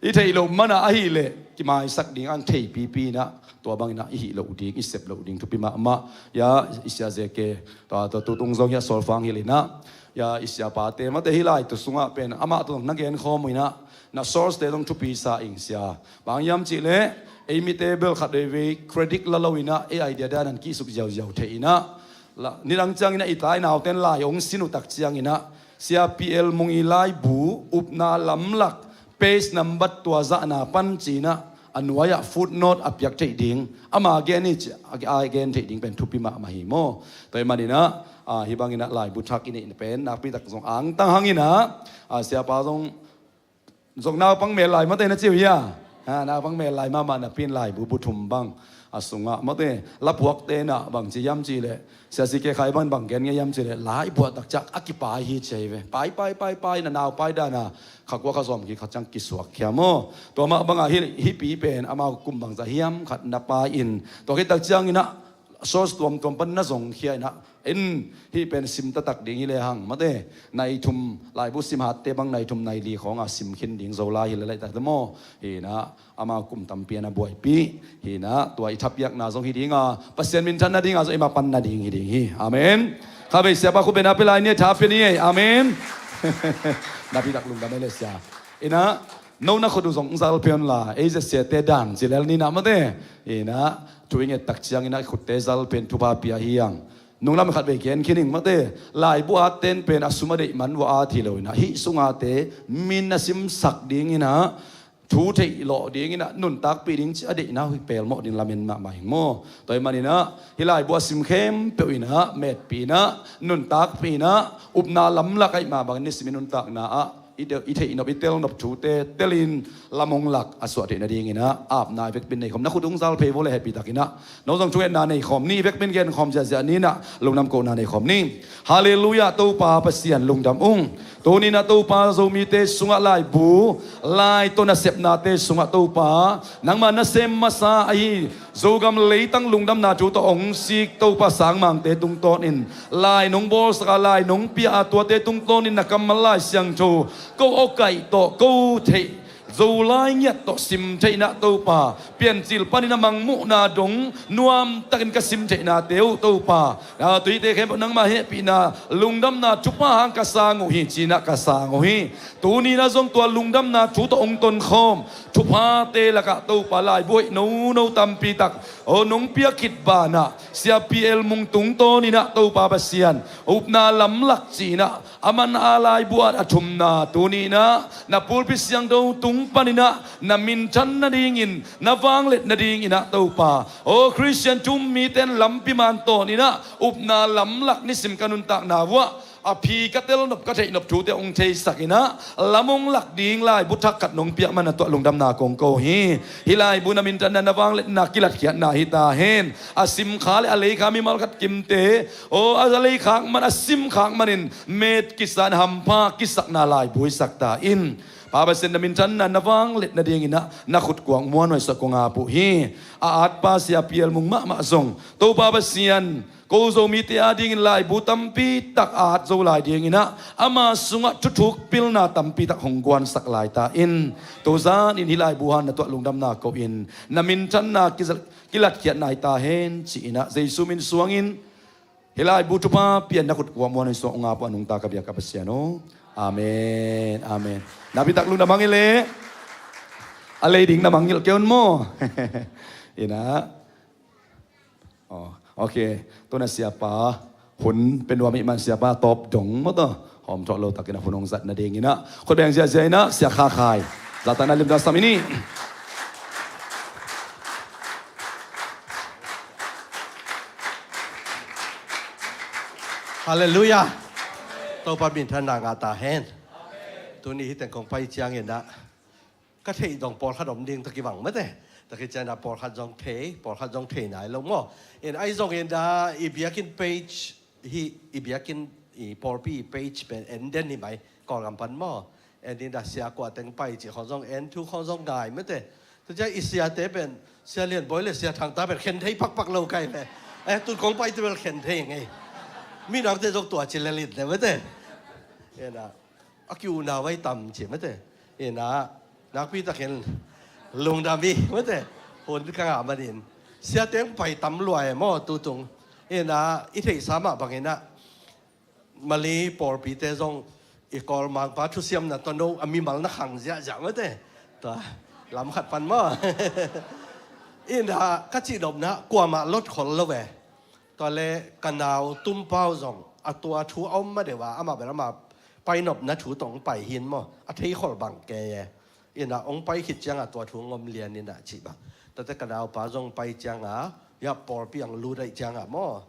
I theih loh man ah ahih leh kimaisak ding, ang theipipi in ah, tua bang in ah i hih loh ding, i sep loh ding thupi mahmah. Ya, i Sia J K, tua, tua tutung zong hi a, sawlfang hilh in ah, ya, i siapate, mate, hih laibu sungah pen amah tawh na genkhawm uh in ah, na source te zong thupi sa ing, sia. Bang hiam cih leh ei mite bel khat veivei credit la lo in ah, ei idea dan in kihsuk ziauziau thei in ah, la, nidang ciangin ah i tai naute in lai hong sin uh tak ciangin ah, Sia P L Mung i laibu Upna Lamlak, page number tua zahna pan ci in ah, a nuai-ah footnote a piak theih ding, ama gen hi ci a, a gen theih ding pen thupi mahmah hi maw. Tua ahih man in ah, a, hih bang in ah laibu thak i neih pen nakpi tak zong angtang hang in ah, a, siapa zong, zong naupang mel lai, mate, na ci uh hia? A, naupang mel lai mahmah napi in laibu bu thum bang a sungah, mate, lapuakte in ah bang ci hiam cih leh, Sia C K Khai bang, bang gen ngei hiam cih leh, laibu ah tak ciang a kipai hi ci hi ve. Pai, pai, pai, pai, na nau pai dan a, kha kua kha sawm khi kha ciang kisuak khia maw. Tua mah bang a hih, hih pi pen amau kum bangzah hiam khat na pai in, tua khit tak ciangin ah source tuamtuam pan na zong khia in ah, en, hih pen sim taktak ding hi lehang, mate, nai thum, laibu sim hatte bang nai thum nai li khawng a sim khin ding, Zolai hi leh laitak te maw. Hi in ah, amau kum tampi a na buaipih hi in ah, tua i thapiakna zong hi ding a, Pasian minthan nading a zong i mapan nading hi ding hi. Amen. Kha bei siapa khut beng a pia lai ni, tha pia ni ei. Amen. Nakpi tak lungdam ei le sia. In ah, no na khut uh zong zal pia un la, ei zia siate dan ci lel ni in ah, mate. In ah, thu i nget tak ciangin ah khutte zal pia in thupha pia hi hang. Nunglam khat vei gen khin ing, mate. Laibu atte in pen a sum a deih man uh a at hi lo in ah, hih sung ate min a simsak ding in ah, thu theih lawh ding in ah, nuntakpih ding ci a deihna uh hi pelmawh ding lamen mahmah hi maw. Tua ahih man in ah, hih laibu a sim khempeuh in ah, metpih in ah, nuntakpih in ah, Upna Lamlak ahih mah bangin nisim i nuntakna ah i de-, i theih nop, i tel nop thute tel in, lam hong lak a suah theih nading in ah, apna i vekpi in nei khawm, na khut hong zal phei vo le, hehpih tak in ah. No zong thungetna nei khawm ni, i vekpi in gen khawm ziahziah ni in ah, lungdam kohna nei khawm ni. Halleluiah, Topa Pasian lungdam ung. Tuni in ah Topa, Zomite sungah laibu, lai tawh nasepnate sungah Topa, nangma nasem masa ahi Zogam leitang lungdamna thu tawh hong sik Topa sangmangte tungtawnin, lai nong bawlsak a, lai nong pia a, tuate tungtawnin na kammal Lai Siangtho ko awkaih tawh, ko theih Zolai ngiat tawh sim theih in ah Topa, Piancil panin a mangmuhna dong nuamtakin ka sim theihnate uh Topa, a, tuite khempeuh nangma hehpihna, lungdamna thupha hang ka sang uh hi, ci in ah ka sang uh hi. Tuni in ah zong tua lungdamna thu tawh hong tonkhawm thuphate lakah Topa, laibu hoih nono tampi tak, aw, nong piak khit banah, Sia P L Mung tungtawnin ah Topa Pasian, Upna Lamlak ci in ah, aman a laibu at a thumna tuni in ah, na pulpit siangtho tung panin ah, na minthan nadingin, na vanglet nadingin ah Topa, aw, Khristian thu-um mite in lampi man tawnin ah, Upna Lamlak nisim ka nuntakna uh ah, A phi ka tel nop, ka theih nop thute hong theisak in ah, lam hong lak ding laibu thak khat nong piak man a tuah lungdamna kong ko hi. Hih laibu na minthanna, na vangliatna, kilatkhiatna hi ta hen. A simkha le a leikha mimal khat kimte, aw, a leikhak man, a simkhak manin met kisa in hampha kisakna laibu i sak ta in. Pa Pasian, na minthanna, na vangliatna dingin ah na khutkuak muanhuai suah kong ap uh hi. A atpa Sia Pial Mung mahmah zong, Topa Pasian, ko Zomite adingin laibu tampi tak a at zo lai dingin ah, ama sungah thuthuk pilna tampi tak hong guansak lai ta in. Tuzan in hih laibu hang na tuah lungdamna ko in, na minthanna kiza-, kilatkhiatna hi ta hen ci-in ah, Jesu min suangin hih laibu thupha pian na khutkuak muanhuai suah hong ap uh a nungta ka biak ka Pasian aw. Amen. Amen. Nakpi tak lungdam hang hi leh. A lei ding na mangngilh kei un maw. In ah. Aw, ok. Tu-in ah siapa hun pia nuam ahih man, siapa tawp dong maw, tawh hawmthawh lo takin a hun hong zat nadingin ah, khut beng ziahziah in ah, Sia Kha Khai, zahtakna limtak sam i ni. Halleluiah. Topa minthanna ngah ta hen. Tuni hih teng kong pai ciangin ah, ka theih dong pawlkhat om ding tawh kibang mate. Tua khit ciangin ah pawlkhat zong thei, pawlkhat zong thei nai lo maw. In ahi zongin ah, i biakinn page, hih i biakinn, i pawlpi page pen en den hi mai, Kawlgam pan maw. En in ah, sia kua teng pai cih khawng zong en, thu khawng zong ngai mate. Tua ciang i siate pen, Sia Lian Bawi le Sia Thang ta pen khen thei pakpak lo kai ve. Eh, tun kong paite bel khen thei ngei. Midangte zong tua ci lel in le mate. In ah, a ki-unau ahi tam ci mate. In ah, nakpi takin lungdam hi mate. Hun ka ngah manin, siate hong pai tam lua e maw tutung. In ah, i theihsa mah bangin ah, Malay pawlpite zong i Kawlmangpa thusiamna tawh no a mimal na khang ziahziah mate. Tua lam khat pan maw. In ah, ka cihnopna kuamah lot khol lo ve. Tua leh ka nau Tum Pau zong a tua thu a om mah deuh a, amah bel amah painopna thu tawh hong pai hi in maw, a thei khol bang kei e. In ah, hong pai khit ciangah tua thu hong om lian in ah cih bang. Tuate ka naupa zong pai ciangah, ya, pawlpi hong lut ahih ciangah maw.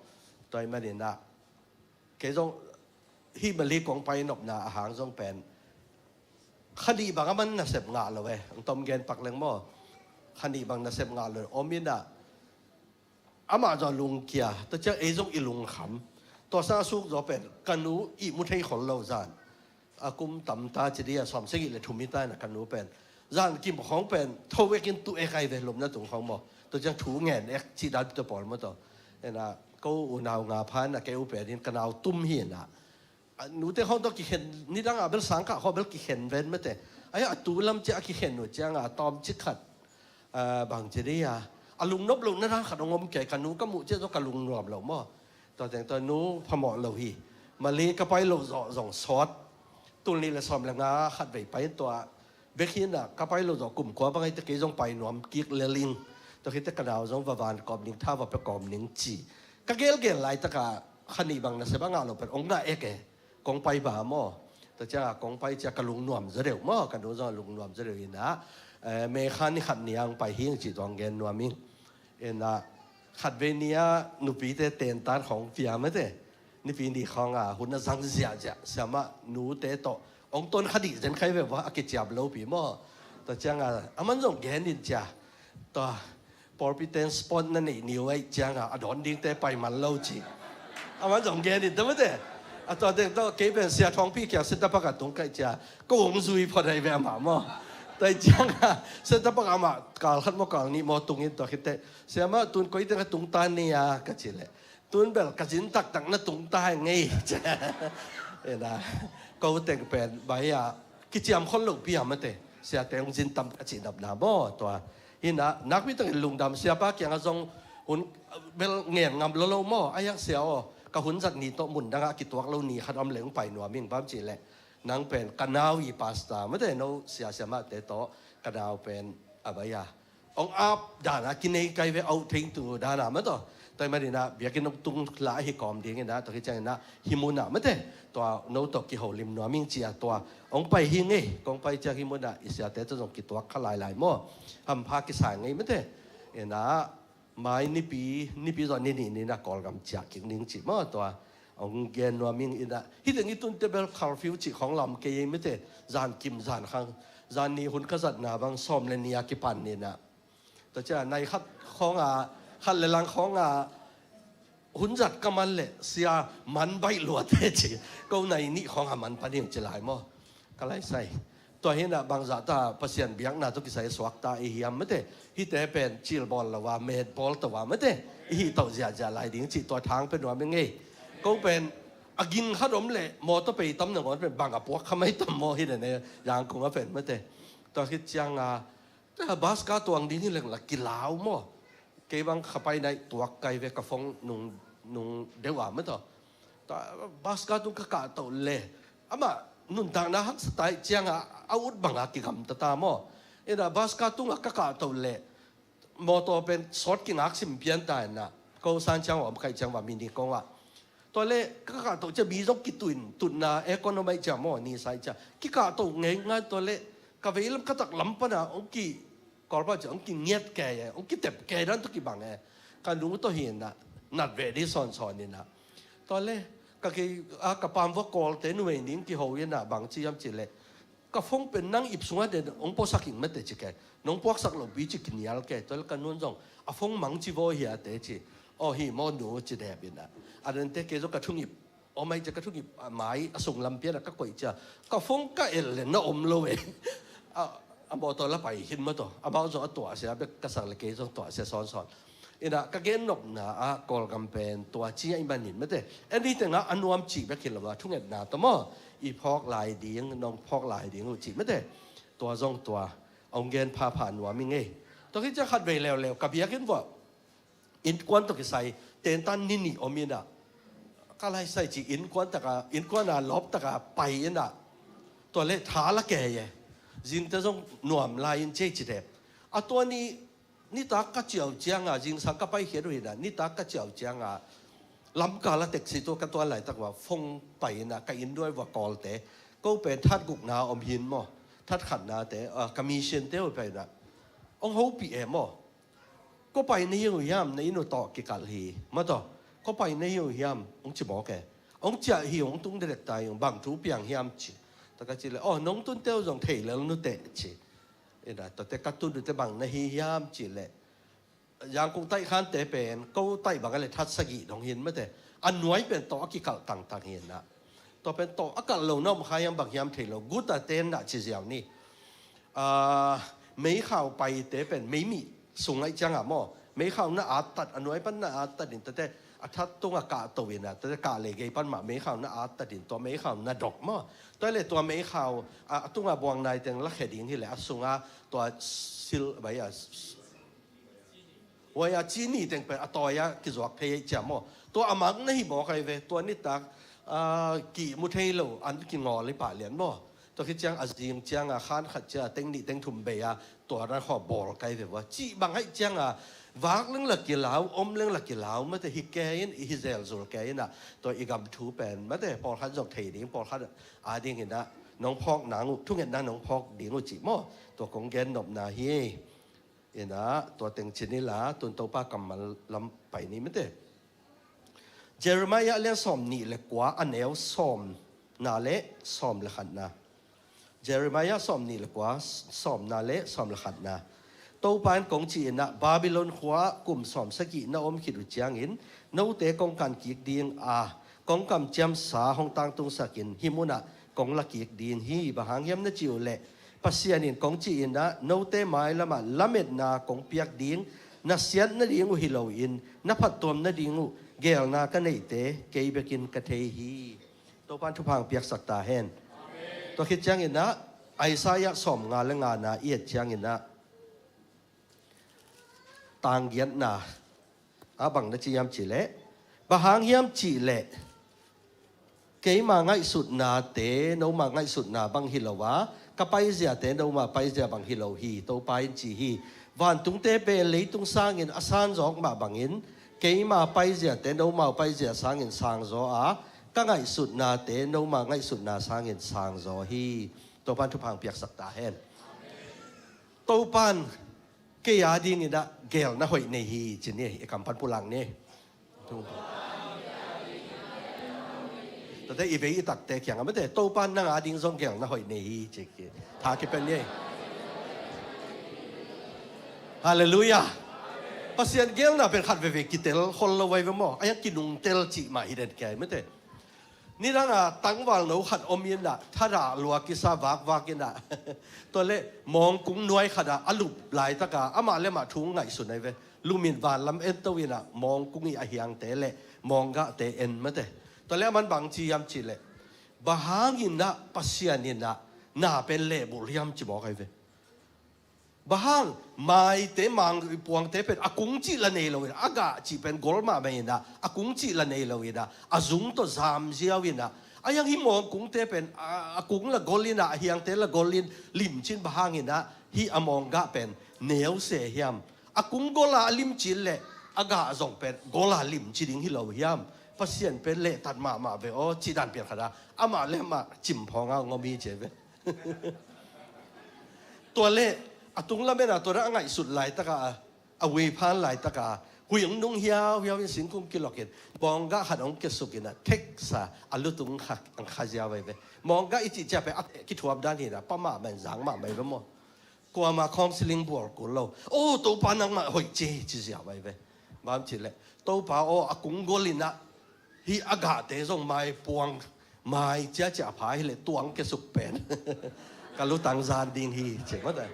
Tua ahih manin ah, kei zong hih Malay kong painopna a hang zong pen kha nih bang a man nasep ngah lo e. Hong tom gen pak leng maw. Kha nih bang nasep ngah lo e. Om in ah, amah zong a lungkia, tua ciang ei zong i lungkham. Tua sang a suk zaw pen ka nu ihmu thei khol lo zan. A kum tam ta ci dih a, sawmsagih le thum hi ta in ah ka nu pen, zan kim khawng pen tho ek in tu ek ahi ve, lupna tung khawng maw. Tua ciang thu ngen ek cih dan tua pawl maw tawh. In ah, ko unau nga pha in ah, kei u pen in ka nau Tum hi in ah, a nute khawng tawh kikhen, nidang a bel sang kah khawng bel kikhen ven mate. Ai a tu lam ciah a kikhen uh ciangah a tawmcik khat, a, bang ci dih a, a lungnop lohna dan khat hong om kei, ka nu ka muh ciah zong ka lungnuam lo maw. Tua teng tua, nu, phamawh lo hi. Malay ka pai loh zawh zong sawt. Tul nih le sawm le nga khatvei pai in tua bek hi in ah, ka pai loh zawh kum kua bang hi teh kei zong pai nuam kik lel ing. Tua khit teh ka nau zong va van kawm ning, tha va pia kawm ning ci. Ka gelgel laitak ah kha nih bang nasep a ngah lo pen hong ngah ek e. Kong pai ba maw. Tua ciang a kong pai ciang ka lungnuam zaw deuh maw, ka nu zong a lungnuam zaw deuh in ah, eh, May kha ni khat ni a hong pai hi ing cih tua hong gen nuam ing. In ah, khatvei ni a nupite tentan khawng pia mate. Nipi ni khawng a hun a zang ziahziah, siamah nute tawh hong ton kha dih zen khai ve vua, a kiciam lopi maw. Tua ciang a, aman zong gen in cia. Tua, pawlpi ten spot na neih ni uh ahih ciang a, a dawn dingte pai man lo ci. Aman zong gen in ta mate. A tua teng tawh kei pen Sia Thawngpi kiang Central Park a tung ka hih ciang, ko hong zui phot ahi ve amah maw. Tua ahih ciang a, Central Park amah kal khat maw kal nih maw tung in tua khit teh, siamah tun koi teng a tung ta ni a ka ci leh, tun bel ka zin taktak na tung ta hi ngei. Ena, ko teng pen bai a kiciam khol lopi a mate, siate hong zin tam ka cihnopna maw tua. Hi in ah, nakpi takin lungdam, siapa kiangah zong hun bel ngen ngam lo lo maw, a hiang sia aw, ka hun zat ni tawh mun dangah a kituak lo ni khat om leh hong pai nuam ing, bang ci leh nang pen ka nau i pastor mate, no sia siamahte tawh ka nau pen a bai a hong ap dan a kinei kai ve, auh thei tu dan a mate. Tua ahih manin ah biakinn hong tung la ahi kawm ding in ah, tua khit ciangin ah hih mun ah mate, tua no tawh kiholim nuam ing ci a tua hong pai hi ngei. Kong pai ciang hih mun ah i siate tawh zong kituak kha lailai maw, hampha kisa ngei mate. In ah mai nipi, nipi zawh ni nih ni in ah Kawlgam ciah kik ning ci maw tua. Hong gen nuam ing. Inah, hih teng i tunte bel curfew cih khawng lam kei ei mate, zan kim zan khang, zan ni hun ka zatna bang sawm le ni a kipan inah. Tua ciang nai khat khawng a, khat le lang khawng a hun zat ka man leh sia man baih luate ci, ko nai nih khawng a man pan hi ung ci lai maw. Ka lai sai. Tua hi inah bangzah ta Pasian biakna tawh kisai suakta i hiam mate. Hihte pen cil bawl lo a, met bawl to a mate, i hih toh ziahziah lai ding cih tua thang pe nuam ing ei. Ko pen a ging khat om leh mawtaw pei tam nangawn pen bang a puak kha mai tam maw hi dene, Yangon a pen mate. Tua khit ciang a, bus ka tuang ding hi leng la kilau maw. Kei bang kha pai nai tuak kai ve, ka phone nung, nung deuh a mate. Tua bus ka tung ka kahtoh le, amah nuntakna haksa ta ih ciang a, a ut bang a kigamta ta maw. Inah bus ka tung a ka kahtoh le, mawtaw pen sawt kingak sim pian ta inah, ko san ciang a om kha ih ciang va mi ni kong ah. Tua le ka kahtoh ciang mi zong kituin, tutna aircon om a ih ciang maw, ni sa ih ciang kikahtoh ngeingai. Tua le ka veilam ka taklam pan a hong ki, Kawlpau ciang hong kingiat kei e, hong kitep kei dan tawh kibang e. Ka nu tawh hi inah, nat ve ding sawnsawn inah. Tua le ka kei a, ka pam vua Kawlte numei ning kiho inah bang ci hiam cih leh, ka phone pen nang ip sungah den hong puaksak ing mate ci kei. Nong puaksak lopi ci kinial kei. Tua le ka nu'n zong a phone mang ci vaw hiate ci. Aw hi maw nu ci dep inah. A dante kei zong ka thungip, aw mai ci, ka thungip a mai a sung lampian a ka koih cia, ka phone ka el le na om lo e. A, a mawtaw la pai hin mate. Amau zong a tuahsia bek ka sak le kei zong tuahsia sawnsawn. Inah ka gen nopna ah Kawlgam pen tua ci a i man in mate. En hih teng ah a nuam cih bek hi lo a, thungetna tawh maw, i phawk lai ding, nong phawk lai ding uh cih mate. Tua zong tua hong gen phapha nuam ing ei. Tua khit ciang khat vei leuleu ka biakinn vuah innkuan tawh kisai tentan ni nih om inah, ka lai sai ci, innkuan tak a, innkuan a lawp tak a pai inah. Tua le tha la kei e. Zingte zong nuam lai in ci ei ci dep. A tua ni, nitak ka ciau ciang a, zingsang ka paikhiat uh inah, nitak ka ciau ciang a, lamkal a taxi tawh ka tuan laitak uah phone pai inah, ka inn duai uah Kawlte. Ko pen that gukna om hin maw, that khatnate, ah, ka mission te uh pai inah, hong hopih e maw. Ko pai na hi uh hiam, na inn uh tawh kikalh hi mate. Ko pai na hi uh hiam, hong ci mawk e. Hong ciah hi, hong tung dekdek ta hi ung, bang thu piang hiam ci. Tua ka cih leh, aw nong tunte uh zong thei lel nuteh ci. Inah tuate ka tun uh te bang na hi hiam cih leh, Yangon taih khante pen ko taih bang a le that sagih dong hin mate. A nuai pen tawh a kikalh tangtang hi inah. Tua pen tawh a kalh lo na om kha hiam, bang hiam thei lo, guta ten nah ci ziau ni. Ah, meikhau paite pen meimih sung a ih ciang a maw, meikhau na attat, a nuai pan na attat in tuate a that tung a kahto inah, tuate kah le gei pan mah meikhau na attat in, tua meikhau na dok maw. Tua le tua meikhau a, a tung a buang nai teng la khe ding hi leh a sung a tua sil bai a, huai a cini teng pen a tawi a kizuak phei a ih ciang maw. Tua a mang na hi mawk ai ve, tua nitak, ah, kimu thei lo an kingawl i pah lian maw. Tua khit ciang a zing ciang a khan khat ciang a teng nih teng thum bei a tua ran khawh bawl kai ve vua. Cih bang a ih ciang a vak leng la kilau, om leng la kilau mate, hi kei in, i hi zelzul kei inah, tua i gam thu pen mate, pawlkhat zong thei ding, pawlkhat a ding inah nong phawk nang uh, thungetna nong phawk ding uh cih maw. Tua kong gen nopna hi. Inah tua teng ci ni la, tun Topa kammal lam pai ni mate. Jeremiah a lian sawm nih le kua, a neu sawmna le sawm le khatna. Jeremiah sawm nih le kua, sawmna le sawm le khatna. Topa in kong ci inah, Babylon khua kum sawm sagih na om khit uh ciangin note kong kan kik ding a, kong kamciamsa hong tangtungsak in hih munah kong la kik ding hi. Bang hang hiam na cih uh leh, Pasian in kong ci inah, note mailamah lametna kong piak ding, na siat nading uh hi loin na phattuam nading uh geelna ka neihte kei bekin ka thei hi. Topan thupha hong piaksak ta hen. Tua khit ciang inah Isaiah sawmnga le ngana i et ciang inah, tanggiatna a bang na ci hiam cih leh, bang hang hiam cih leh, keima ngaihsutnate noma ngaihsutna bang hi lo a, ka paiziate noma paizia bang hi lo hi, Topa in ci hi. Vantungte pen leitung sangin a sanzawk mah bangin, keima paiziate noma paizia sangin sangzaw a, ka ngaihsutnate noma ngaihsutna sangin sangzaw hi. Topan thupha hong piaksak ta hen. Topan kei a ding inah geelna hoih nei hi ci ni, i kam pan pulak ni. Te i vei i takte kiangah mate, Topa nang a ding zong gelna hoih nei hi ci ki. Tha kipen ni. Halleluiah. Pasian gelna pen khat veve kitel khol lo vai ve maw? A yang kinungtel cih mah hi den kia mate. Nidanga tangvalno khat om inah thadah lua kisa vakvak inah tua le mawngkung nuai khatah a lup laitaka amah le mah thu ngaihsun ai ve. Lumin vanlam ento inah mawngkung i a hiangte le mawnggahte en mate. Tua le a man bang ci hiam cih leh, bang hang inah Pasian inah na pen lehbulh hiam ci mawk ai ve. Bang hang maite mangpuangte pen a kung cih la nei lo inah, a gah cih pen gol mahmah inah, a kung cih la nei lo inah, a zung tawh zamziau inah, a yang hi mawngkungte pen a, a kung la gol inah, a hiangte la gol in limcin bang hang inah hi a mawnggah pen neu se hiam? A kung gola a limcin le a gah zong pen gola limci ding hi lo hiam? Pasian pen lehtat mahmah ve aw, ci dan pian khat a amah le amah cimphawng a ngom hi ci ve. Tua le a tung lamen a tua a ngaihsut laitaka a, a wei phan laitaka huih hong nung hiauhiau in singkung kilokin mawnggah khat hong kiasuk inah theksa a lutung kha, ang kha ziau ai ve. Mawnggah i cih ciah pen a kithuam dan hinah pa mahmah in zang mahmah ai ve maw? Kuama counseling bual kul lo. O Topa nangmah hoih ci ci ziau ai ve. Bang cih leh Topa aw a kung gol inah hi a gahte zong maipuang mai ciacia a pha hileh tuang kiasuk pen ka lutang zan ding hi ci mate.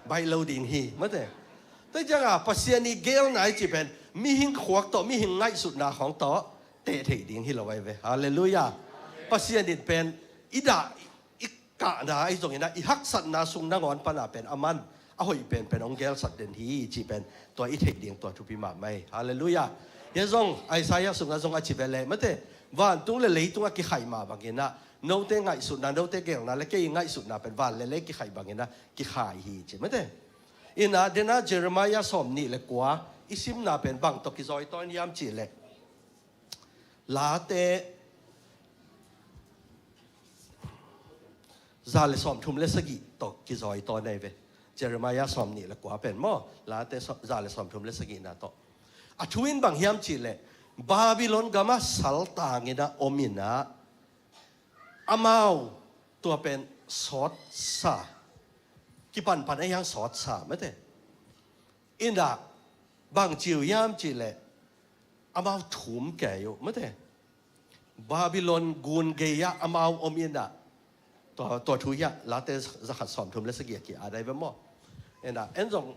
Baih lo ding hi mate. Tua cianga Pasian i gelna i ci pen mihing khuak tawh mihing ngaihsutna khawng tawh teh theih ding hi lo ai ve. Halleluiah. Pasian in pen i dah i kahna ahi zongin ah i haksatna sung nangawn pana pen a man a hoih penpen hong gelsat den hi cih pen tua i theih ding tua thupi mahmah hi. Halleluiah. Hia zong Isaiah sungah zong a ci ve leh mate, vantung le leitung a kikhaih mah bangin ah note ngaihsutna, note gelna le kei ngaihsutna pen van le lei kikhaih bangin ah kikhaih hi ci mate. Inah dena Jeremiah sawm nih le kua i simna pen bang tawh kizawi tawn hiam cih leh Late za le sawmthum le sagih tawh kizawi tawn ai ve. Jeremiah sawm nih le kua pen maw, Late za le sawmthum le sagihna tawh. A thu in bang hiam cih leh Babylon gamah saltang inah om inah amau tua pen sawtsa, kipanpan a hiang sawtsa mate. Inah bang ci uh hiam cih leh amau thum kei uh mate. Babylon gun gei-ah amau om inah tua, tua thu hiah Late zakhat sawmthum le sagih a ki-at ai ve maw? Inah en zong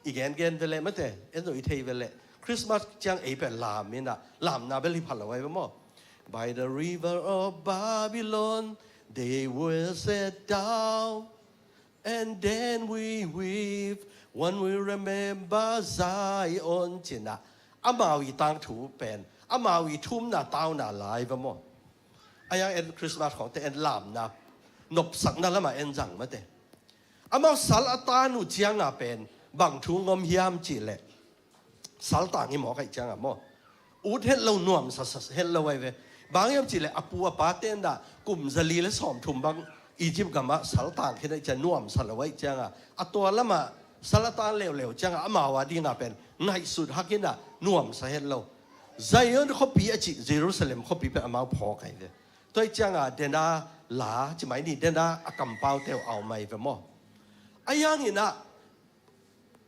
i gengen ve leh mate, en zong i thei ve leh Christmas ciang ei pen lam inah lamna bel hi pha lo ai ve maw? By the river of Babylon they will sit down. And then we weep when we remember Zion cinah amau i tangthu pen amau i thumna tauna lai va maw? A yang en Christmas khawngte en lamna nopsakna lamah en zang mate. Amau sal a tan uh cianga pen bang thu ngom hiam cih leh saltang hi mawk aih cianga maw? Ut het lo nuamsa het lo ai ve. Bang hiam cih leh a pu a pa tendah kum zali le sawmthum bang Egypt gamah saltang khin aih ciang nuamsa lo aih cianga a tua lamah sal a tan leuleu cianga amau a dinga pen ngaihsut hak inah nuamsa het lo. Zion khuapi a cih Jerusalem khuapi pen amau phawk ai ve. Tua aih cianga dena la ci mai ni, dena a kampaute uh a om ai ve maw? A yang inah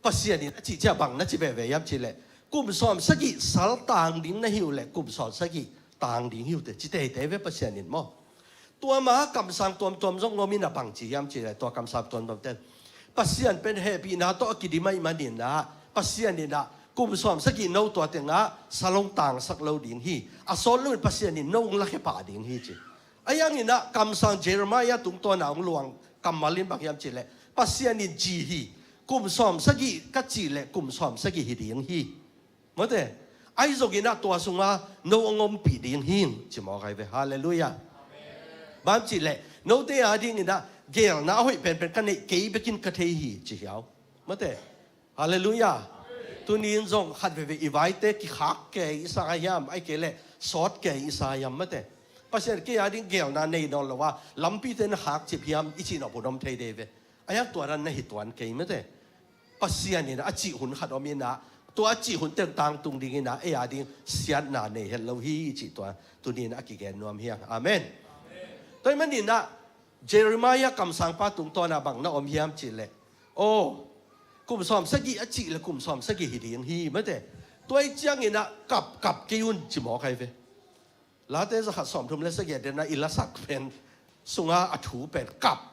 Pasian in a cih ciah bang na ci veve hiam cih leh kum sawm sagih sal tang ding na hi uh leh kum sawm sagih tang ding hi uh te ci teitei ve Pasian in maw? Tua ma kamsang tuamtuam zong ngom inah bang ci hiam cih leh tua kamsang tuamtuam ten Pasian pen hehpihna tawh a kidim aih maninah Pasian inah kum sawm sagih no tua tengah sal hong tangsak lo ding hi. A sawt loin Pasian in no hong lakhia pah ding hi ci. A yang inah kamsang Jeremiah tungtawna hong luang kammal in bang hiam cih leh Pasian in ci hi. Kum sawm sagih ka cih leh kum sawm sagih hi ding hi. Mawte, ahi zongin ah tua sungah no a ngompih ding hi ci mawk ai ve. Halleluiah. Bang cih leh note a dingin ah geelna a hoih penpen ka neih kei bekin ka thei hi ci hiau. Mawte. Halleluiah. Tuni in zong khat veve i vaite kikhak kei i sa hiam, ai kei leh sawt kei i sa hiam mate. Pasian kei a ding geelna nei nawn lo a lampite na khak cip hiam i cih nawh pun om thei dei ve. A hiang tua dan na hi tuan kei mate. Pasian in a cih hun khat om inah Tua a cih hun teng tangtung dingin ah ei a ding siatna nei het lo hi cih tua tuni-in a kigen nuam hi hang. Amen. Tua ahih manin ah Jeremiah kamsangpa tungtawn ah bang na om hiam cih leh, aw, kum sawm sagih a cih leh kum sawm sagih hi ding hi mate. Tua ahih ciangin ah kap, kap kei un ci mawk ahi ve. Late zakhat sawmthum le sagih ah den ah i lasak pen sungah a thu pen kap.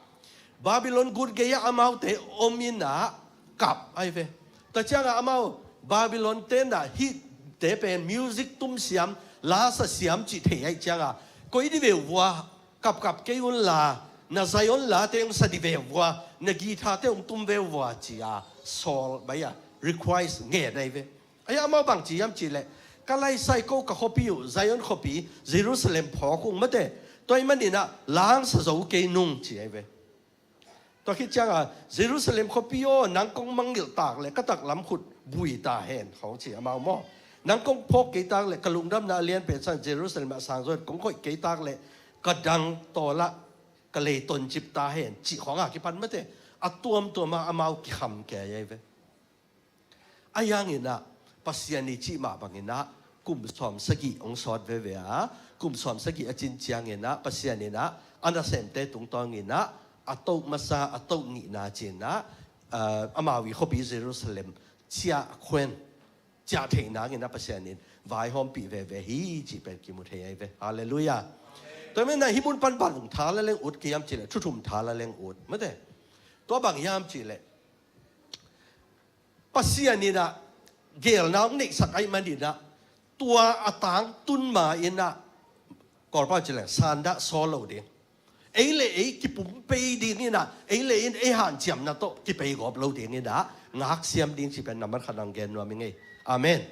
Babylon gun gei-ah amaute om in ah kap ahi ve. Tua ciangah amau Babylon-te in ah hihte pen music tum siam, la sa siam cih thei ahih ciangah koi dih ve uh vua, kapkap kei un la, na Zion late hong sa dih ve uh vua, na guitar-te hong tum ve uh vua ci-a sawl bai-a request ngen ahi ve. Ahi amau bang ci hiam cih leh, ka laisai ko ka khuapi uh Zion khuapi Jerusalem phawk ung mate. Tua ahih manin ah la hong sa zo kei nung ci ahi ve. Tua khit ciangah Jerusalem khuapi aw, nang kong mangngilh tak leh ka taklam khut bui ta hen khawng ci amau maw. Nang kong phawk kei tak leh ka lungdamna a lianpen sang Jerusalem ah sang zo hen, kong koih kei tak leh ka dang tawlah ka lei toncip ta hen cih khawng a kipan mate. A tuamtuam ah amau kikham kei ahi ve. Ahi hangin ah Pasian i cih mah bangin ah kum sawm sagih hong sawt veve a, kum sawm sagih a cin ciangin ah Pasian in ah a nasemte tungtawnin ah a toh masa, a toh nihna ci-in ah, ah, amau i khuapi Jerusalem ciah khuen, ciah theih nangin ah Pasian in vaihawmpih veve hi cih pen kimu thei ahi ve. Halleluiah. Tua ahih manin ah hih mun pan bang tha la leng ut ka hiam cih leh thu thum tha la leng ut mate. Tua bang hiam cih leh Pasian in ah geelna hong neihsak ahih manin ah tua a tangtun ma-in ah Kawlpau cih leh sandah sawl lo ding, ei le ei kipumpei dingin ah ei le ei in ei hanciamna tawh kipei gawp lo dingin ah ngaksiam ding cih pen nambat khat hong gen nuam ing ei. Amen.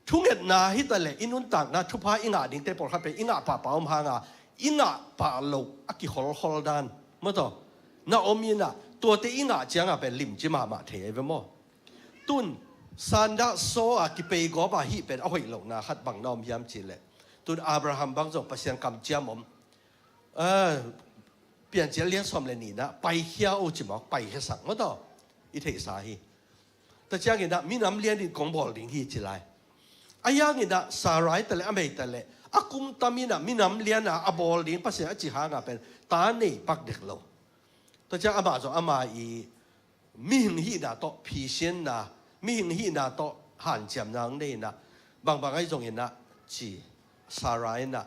Thungetna hi ta leh i nuntakna thupha i ngah dingte pawlkhat pen i ngah pahpah om hanga i ngah pah loh a kikholkhol dan maw taw na om in ah tuate i ngah ciangah pen limci mahmah thei ahi ve maw. Tun sandah sawl a kipei gawp a hih pen a hoih lohna khat bang na om hiam cih leh, tun Abraham bang zong Pasian kamciam om, ah, Piancil lian sawm le nihna paikhia o ci mawk, paikhiasak maw taw i theihsa hi. Tua ciangin ah minam lianin kong bawl ding hi ci lai. Ahi hangin ah Sarai ta leh a mei ta leh a kum tam in ah minam lian a a bawl ding Pasian a cih hangah pen ta nei pak dek lo. Tua ciang amah zong ama i mihing hihna tawh phisinna, mihing hihna tawh hanciamna hong nei in ah bangbang ahi zongin ah ci Sarai in ah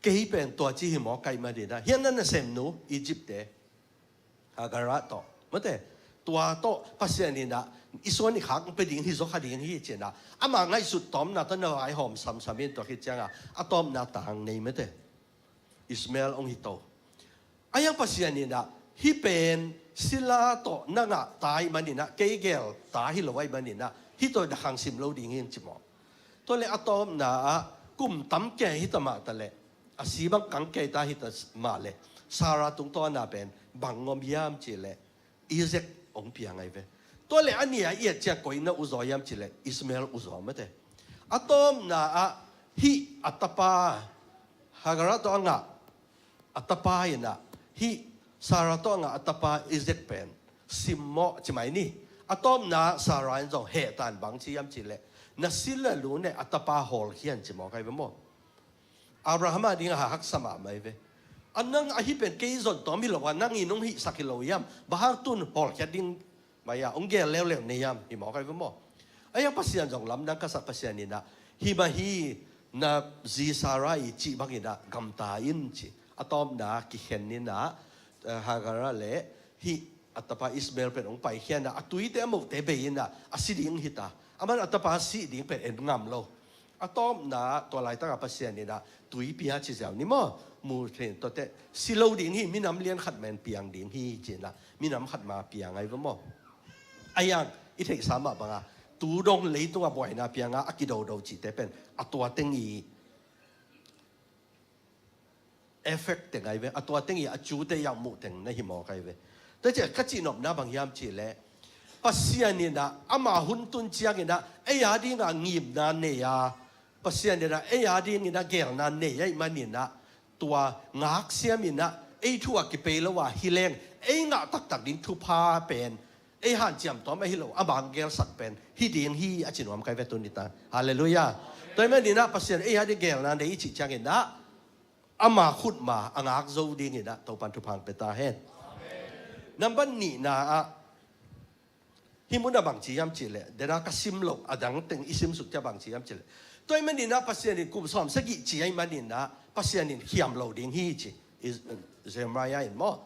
kei pen tua ci hi mawk ka hih manin ah hih a na nasemnu Egypt-te Hagar tawh mate, tua tawh Pasian in ah i suan i khak pia ding hi, zawkha ding hi ci-in ah ama ngaihsut tawpna tawh na vaihawm samsam in tua khit ciangah a tawpna tang nei mate, Ishmael hong hi to. Ahi hang Pasian in ah hih pen sila tawh na ngah ta ahih manin ah kei geel ta hi lo ahih manin ah hih tawh na khang sim lo ding hi ci mawk. Tua leh a tawpna ah kum tam kei hi ta mah ta leh, a si bang kang kei ta hi ta mah leh Sarah tungtawn ah pen bang om hiam cih leh Isaac hong piang ahi ve. Tua leh a nih a i et ciang koi na uzaw hiam cih leh Ishmael uzaw mate. A tawpna ah hih a tapa Hagar tawh a ngah a tapa in ah hih Sarah tawh a ngah a tapa Isaac pen simmawh ci mai ni. A tawpna Sarah in zong heh ta in bang ci hiam cih leh na sila lu ne a tapa hawlkhia in ci mawk ahi ve maw. Abraham a dingah haksa mahmah ahi ve. A nang ahi pen kei zon tawm hi lo a, nang in hong hihsak hi lo hiam? Bang hang tun hawlkhia ding mai-ah hong geel leuleu na hiam hi mawk ahi ve maw. Ahi hang Pasian zong lamdang ka sak, Pasian in ah hi mah hi, na zi Sarah i cih bangin ah gamta in ci. A tawpna kikhen in ah, eh, Hagar leh hih a tapa Ishmael pen hong paikhia in ah a tuite a mohte bei in ah a si ding hi ta. Aman a tapa sih ding pen en ngam lo. A tawpna tua laitakah Pasian in ah tui pia ci ziau ni maw. Mu thei in tuate si lo ding hi, minam lian khat mah in piang ding hi ci-in ah minam khat mah piang ahi ve maw. Ahi hang i theihsa mah bangah tu dong leitungah buaina pianga a kidodo cihte pen a tua teng i effect teng ahi ve, a tua teng i a cute i a muh teng na hi mawk ahi ve. Tua ciah ka cihnopna bang hiam cih leh Pasian in ah ama hun tun ciangin ah ei a dingah ngimna nei a, Pasian in ah ei a dingin ah geelna nei ahih manin ah tua ngaksiam in ah ei thu a kipei lo a hi leng ei ngah taktak ding thupha pen ei hanciam tawm ahi lo, ama hong gelsak pen hi ding hi a ci nuam kai ve tuni ta. Halleluiah. Tua ahih manin ah Pasian ei a ding gelna nei i cih ciangin ah ama khut ma a ngak zo dingin ah Topan thupha hong pia ta hen. Nambat nihna ah hih mun ah bang ci hiam cih leh, dena ka sim loh a dang teng i sim suk ciang bang ci hiam cih leh, tua ahih manin ah Pasian in kum sawm sagih ci ahih manin ah Pasian in khiam lo ding hi ci. Is-, Jeremiah in maw.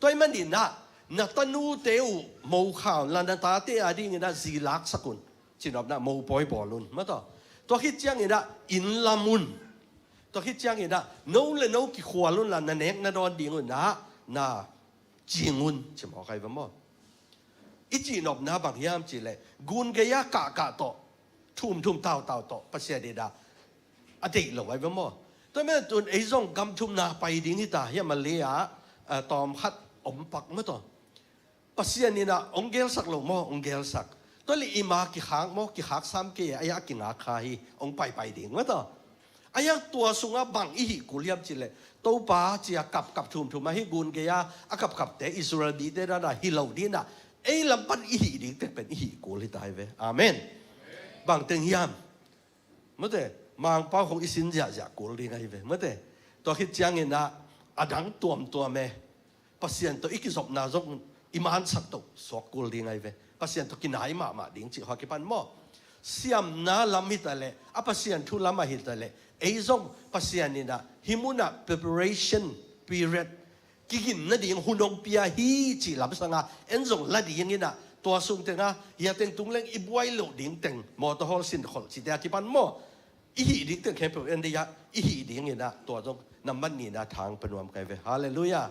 Tua ahih manin ah na tanute uh mo kha un la, na tate a dingin ah zi laksak un. Cinopna mopawi bawl un, maw taw. Tua khit ciangin ah inn lam un. Tua khit ciangin ah no le no kikhual un la, na nek na dawn ding un ah na cing un, ci mawk ai ve maw. I cihnopna bang hiam cih leh, gun gei-a kahkah tawh, thumthum tautau tawh Pasian in ah a deih lo ai ve maw. Tua ahih manin tun ei zong gam thumna pai ding hi ta hiam, a lei ah, a, tawm khat om pak, maw taw. Pasian in ah hong gelsak lo maw, hong gelsak. Tua leh i ma kikhak maw, kikhak sam kei, a, a kingak kha hi, hong paipai ding, maw taw. A, tua sungah bang i hih kul hiam cih leh, Topa ci-a kapkap thumthum a, hih gun gei-a a kapkapte Israel mite dan a hi lo dingin ah ei lam pan i hih ding teng pen i hih kul hi ta hi ve. Amen. Bang teng hiam? Maw te, Mangpau khong i sin ziahziah kul ding ahi ve, maw te. Tua khit ciangin ah a dang tuamtuam e, Pasian tawh i kizopna zong i mansak toh suak kul ding ahi ve. Pasian tawh kinai mahmah ding cih khawng a kipan maw. Siamna lam hi ta leh, a Pasian thu lam ah hi ta leh, ei zong Pasian in ah hih mun ah preparation period, kigin nading hun hong pia hi cih lamsang a, en zong la dingin ah tua sung teng ah hia teng tung leng i buai loh ding teng, mawtaw hawl, sin kholh cihte a kipan maw. I hih ding teng khempeuh en ding a, i hih dingin ah tua zong nambat nihna thang pia nuam kai ve. Halleluiah.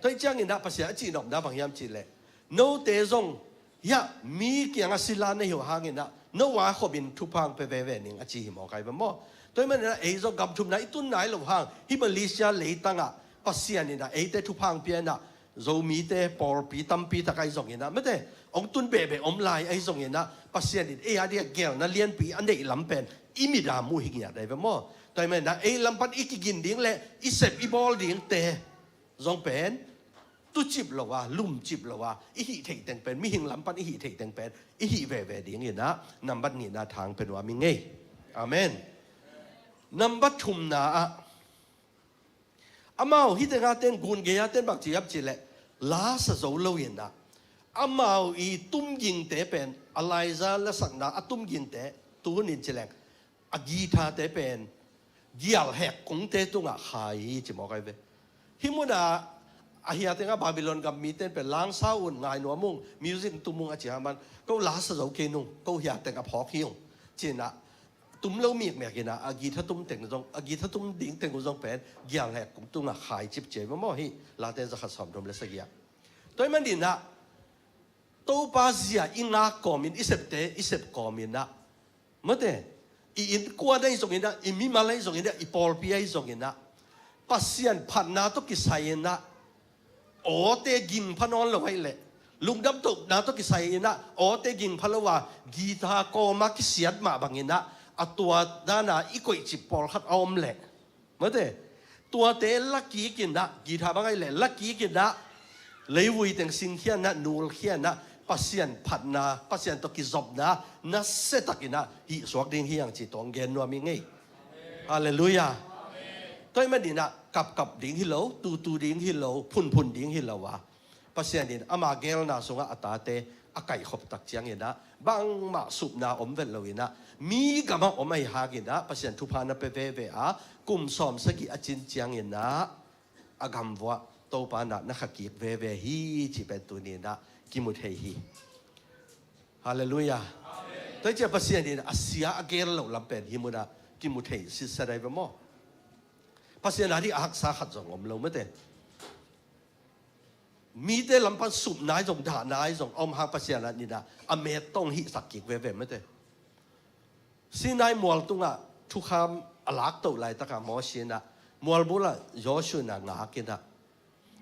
Tua ahih ciangin ah Pasian a cihnopna bang hiam cih leh, note zong, hiah, mi kiangah sila na hi uh hangin ah no a khopin thupha hong pia veve ning a ci hi mawk ai ve maw. Tua ahih manin ah ei zong gam thumna i tun nai loh hang, hih Malaysia leitang ah Pasian in ah eite thupha hong pia in ah, Zomite pawlpi tampi tak ahi zongin ah, maw te, hong tun behbeh om lai ahi zongin ah, Pasian in ei a ding a gelna lianpi a neih lam pen i mit a muh hi ngiat ai ve maw. Tua ahih manin ah ei lam pan i kigin ding leh i sep i bawl dingte zong pen tucip lo a, lumcip lo a, i hih theih teng pen, mihing lam pan i hih theih teng pen i hih veve dingin ah nambat nihna thang pia nuam ing ei. Amen. Nambat thumna ah, amau hih teng a ten, gun gei a ten bang ci hiam cih leh, la sa zo loin ah, amau i tumgingte pen, Elijah lasakna a tumgingte, tuhun in ci leng, a guitar-te pen gialhek kungte tungah khai hi ci mawk ai ve. Hih mun ah a hia teng ah Babylon gam mite pen, langsau un, ngai nuam ung, music tum ung a ci a, aman, ko la sa zo kei nung, ko hia teng a phawk hi ung, ci-in ah tum lo mikmek in ah, a guitar tum teng zong, a guitar tum ding teng uh zong pen gialhek kung tungah khai cipcip ve maw, hih Late zakhat sawmthum le sagih ah. Tua ahih manin ah Topa zia i ngak kawmin, i septe i sep kawmin ah, maw te, i innkuan ahi zongin ah, i mimal ahi zongin ah, i pawlpi ahi zongin ah, Pasian phatna tawh kisai-in ah, awte gingpha nawn lo ahih leh, lungdam tohna tawh kisai-in ah awte gingpha lo a, guitar kawm a kisiat mah bangin ah, a tua dan a i koihcip pawlkhat a om leh, maw te, tuate la kik in ah, guitar bang ahih leh la kik in ah, leivui teng singkhia in ah, nulkhia in ah, Pasian phatna, Pasian tawh kizopna nasia takin ah hih suak ding hi hang ci tawh gen nuam ing ei. Halleluiah. Tua ahih manin ah kapkap ding hi lo, tutu ding hi lo, phunphun ding hi lo a, Pasian in ama gelna sungah a tate a kaihkhop tak ciangin ah, bangmah supna om vet loin ah, mi gamah om ahi hangin ah, Pasian thupha na pia veve a, kum sawm sagih a cin ciangin ah, a gam vuah Topa in ah na kha kik veve hi cih pen tuni in ah kimu thei hi. Halleluiah. Tua hi ciah Pasian in a sia a gel loh lam pen hih mun ah kimu thei sitset ai ve maw. Pasian a ding a haksa khat zong om lo, maw te. Mite lam pan supna ahi zong, dahna ahi zong a om hang Pasian in ah a met tawh hihsak kik veve, maw te. Sinai mual tungah thukham a laktoh laitakah Mawsi in ah mual bulah Joshua in ah ngak in ah,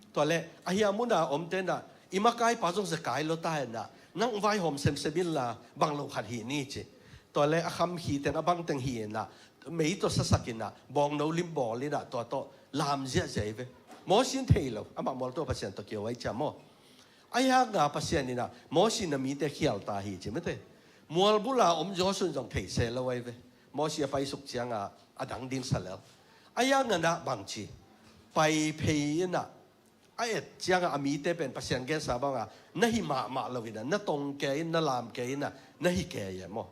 tua leh a hia mun a omte in ah, i makaipa zong zekai lua ta in ah, nang vaihawm semsem inla bang lo khat hih ni ci. Tua leh a kham hi teng, a bang teng hi in ah, mei tawh sasak in ah, bawngno lim bawl in ah, tua tawh lam ziahziah hi ve. Mawsi in thei lo, amah mual tungah Pasian tawh kio ai ciah maw. Ahi hanga Pasian in ah Mosi na mite khial ta hi ci mate. Mual bula om Joshua in zong thei se lo ahi ve. Mosi a paisuk cianga a dang ding sa lel. Ahi hanga na bang ci, pai phei in ah a et cianga a mite pen Pasian gensa banga na hi mahmah lo in ah na tong kei in, na lam kei in ah na hi kei e maw.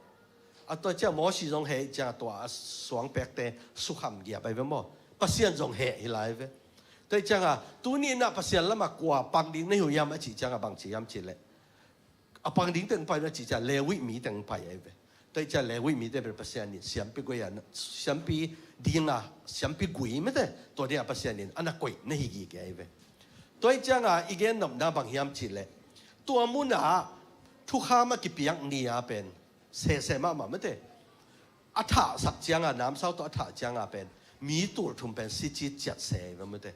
A tua ciang Mosi zong heh cianga tua a suang pekte sukham giap ahi ve maw. Pasian zong heh hi lai ve. Tua cianga tuni in ah Pasian lama kua pang ding na hi uh hiam a cih cianga bang ci hiam cih leh, a pang ding teng pai na cih ciang Levi mi teng pai ahi ve. Tua ciang Levi mite pen Pasian in siampi gui a, siampi dinga, siampi gui mate, tua dinga Pasian in a na koih na hi gige ahi ve. Tua cianga i gen nopna bang hiam cih leh, tua munah thukham a kipiak ni a pen sese mahmah mate. A thahsak cianga, namsau tawh a thah cianga pen mi tul thum pen si citciat se ahi ve mate.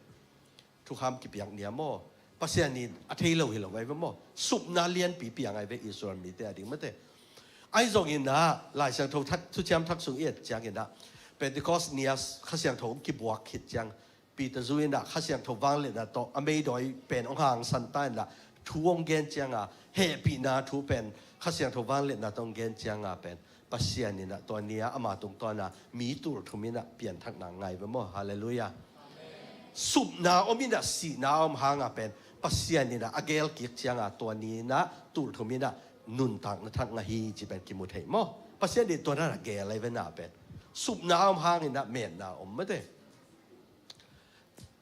Thukham kipiak ni a maw. Pasian in a thei lo hi lo ahi ve maw. Supna lianpi piang ahi ve Israel mite a ding mate. Ahi zongin ah Lai Siangtho thak, Thuciam Thak sung i et ciangin ah Pentecost ni a Kha Siangtho hong kibuak khit ciang Peter zu in ah Kha Siangtho vangliatna tawh a meidawi pen hong hangsan ta in ah thu hong gen cianga hehpihna thu pen Kha Siangtho vangliatna tawh hong gen cianga pen Pasian in ah tua ni a ama tungtawna mi tul thum in ah pianthakna ngai ve maw. Halleluiah. Supna om in ah sihna om hanga pen Pasian in ah a gel kik cianga tua ni in ah tul thum in ah nuntakna thak ngah hi ci pen kimu thei maw. Pasian in tua na gel ahi ve na pen. Supna om hangin ah metna om mate.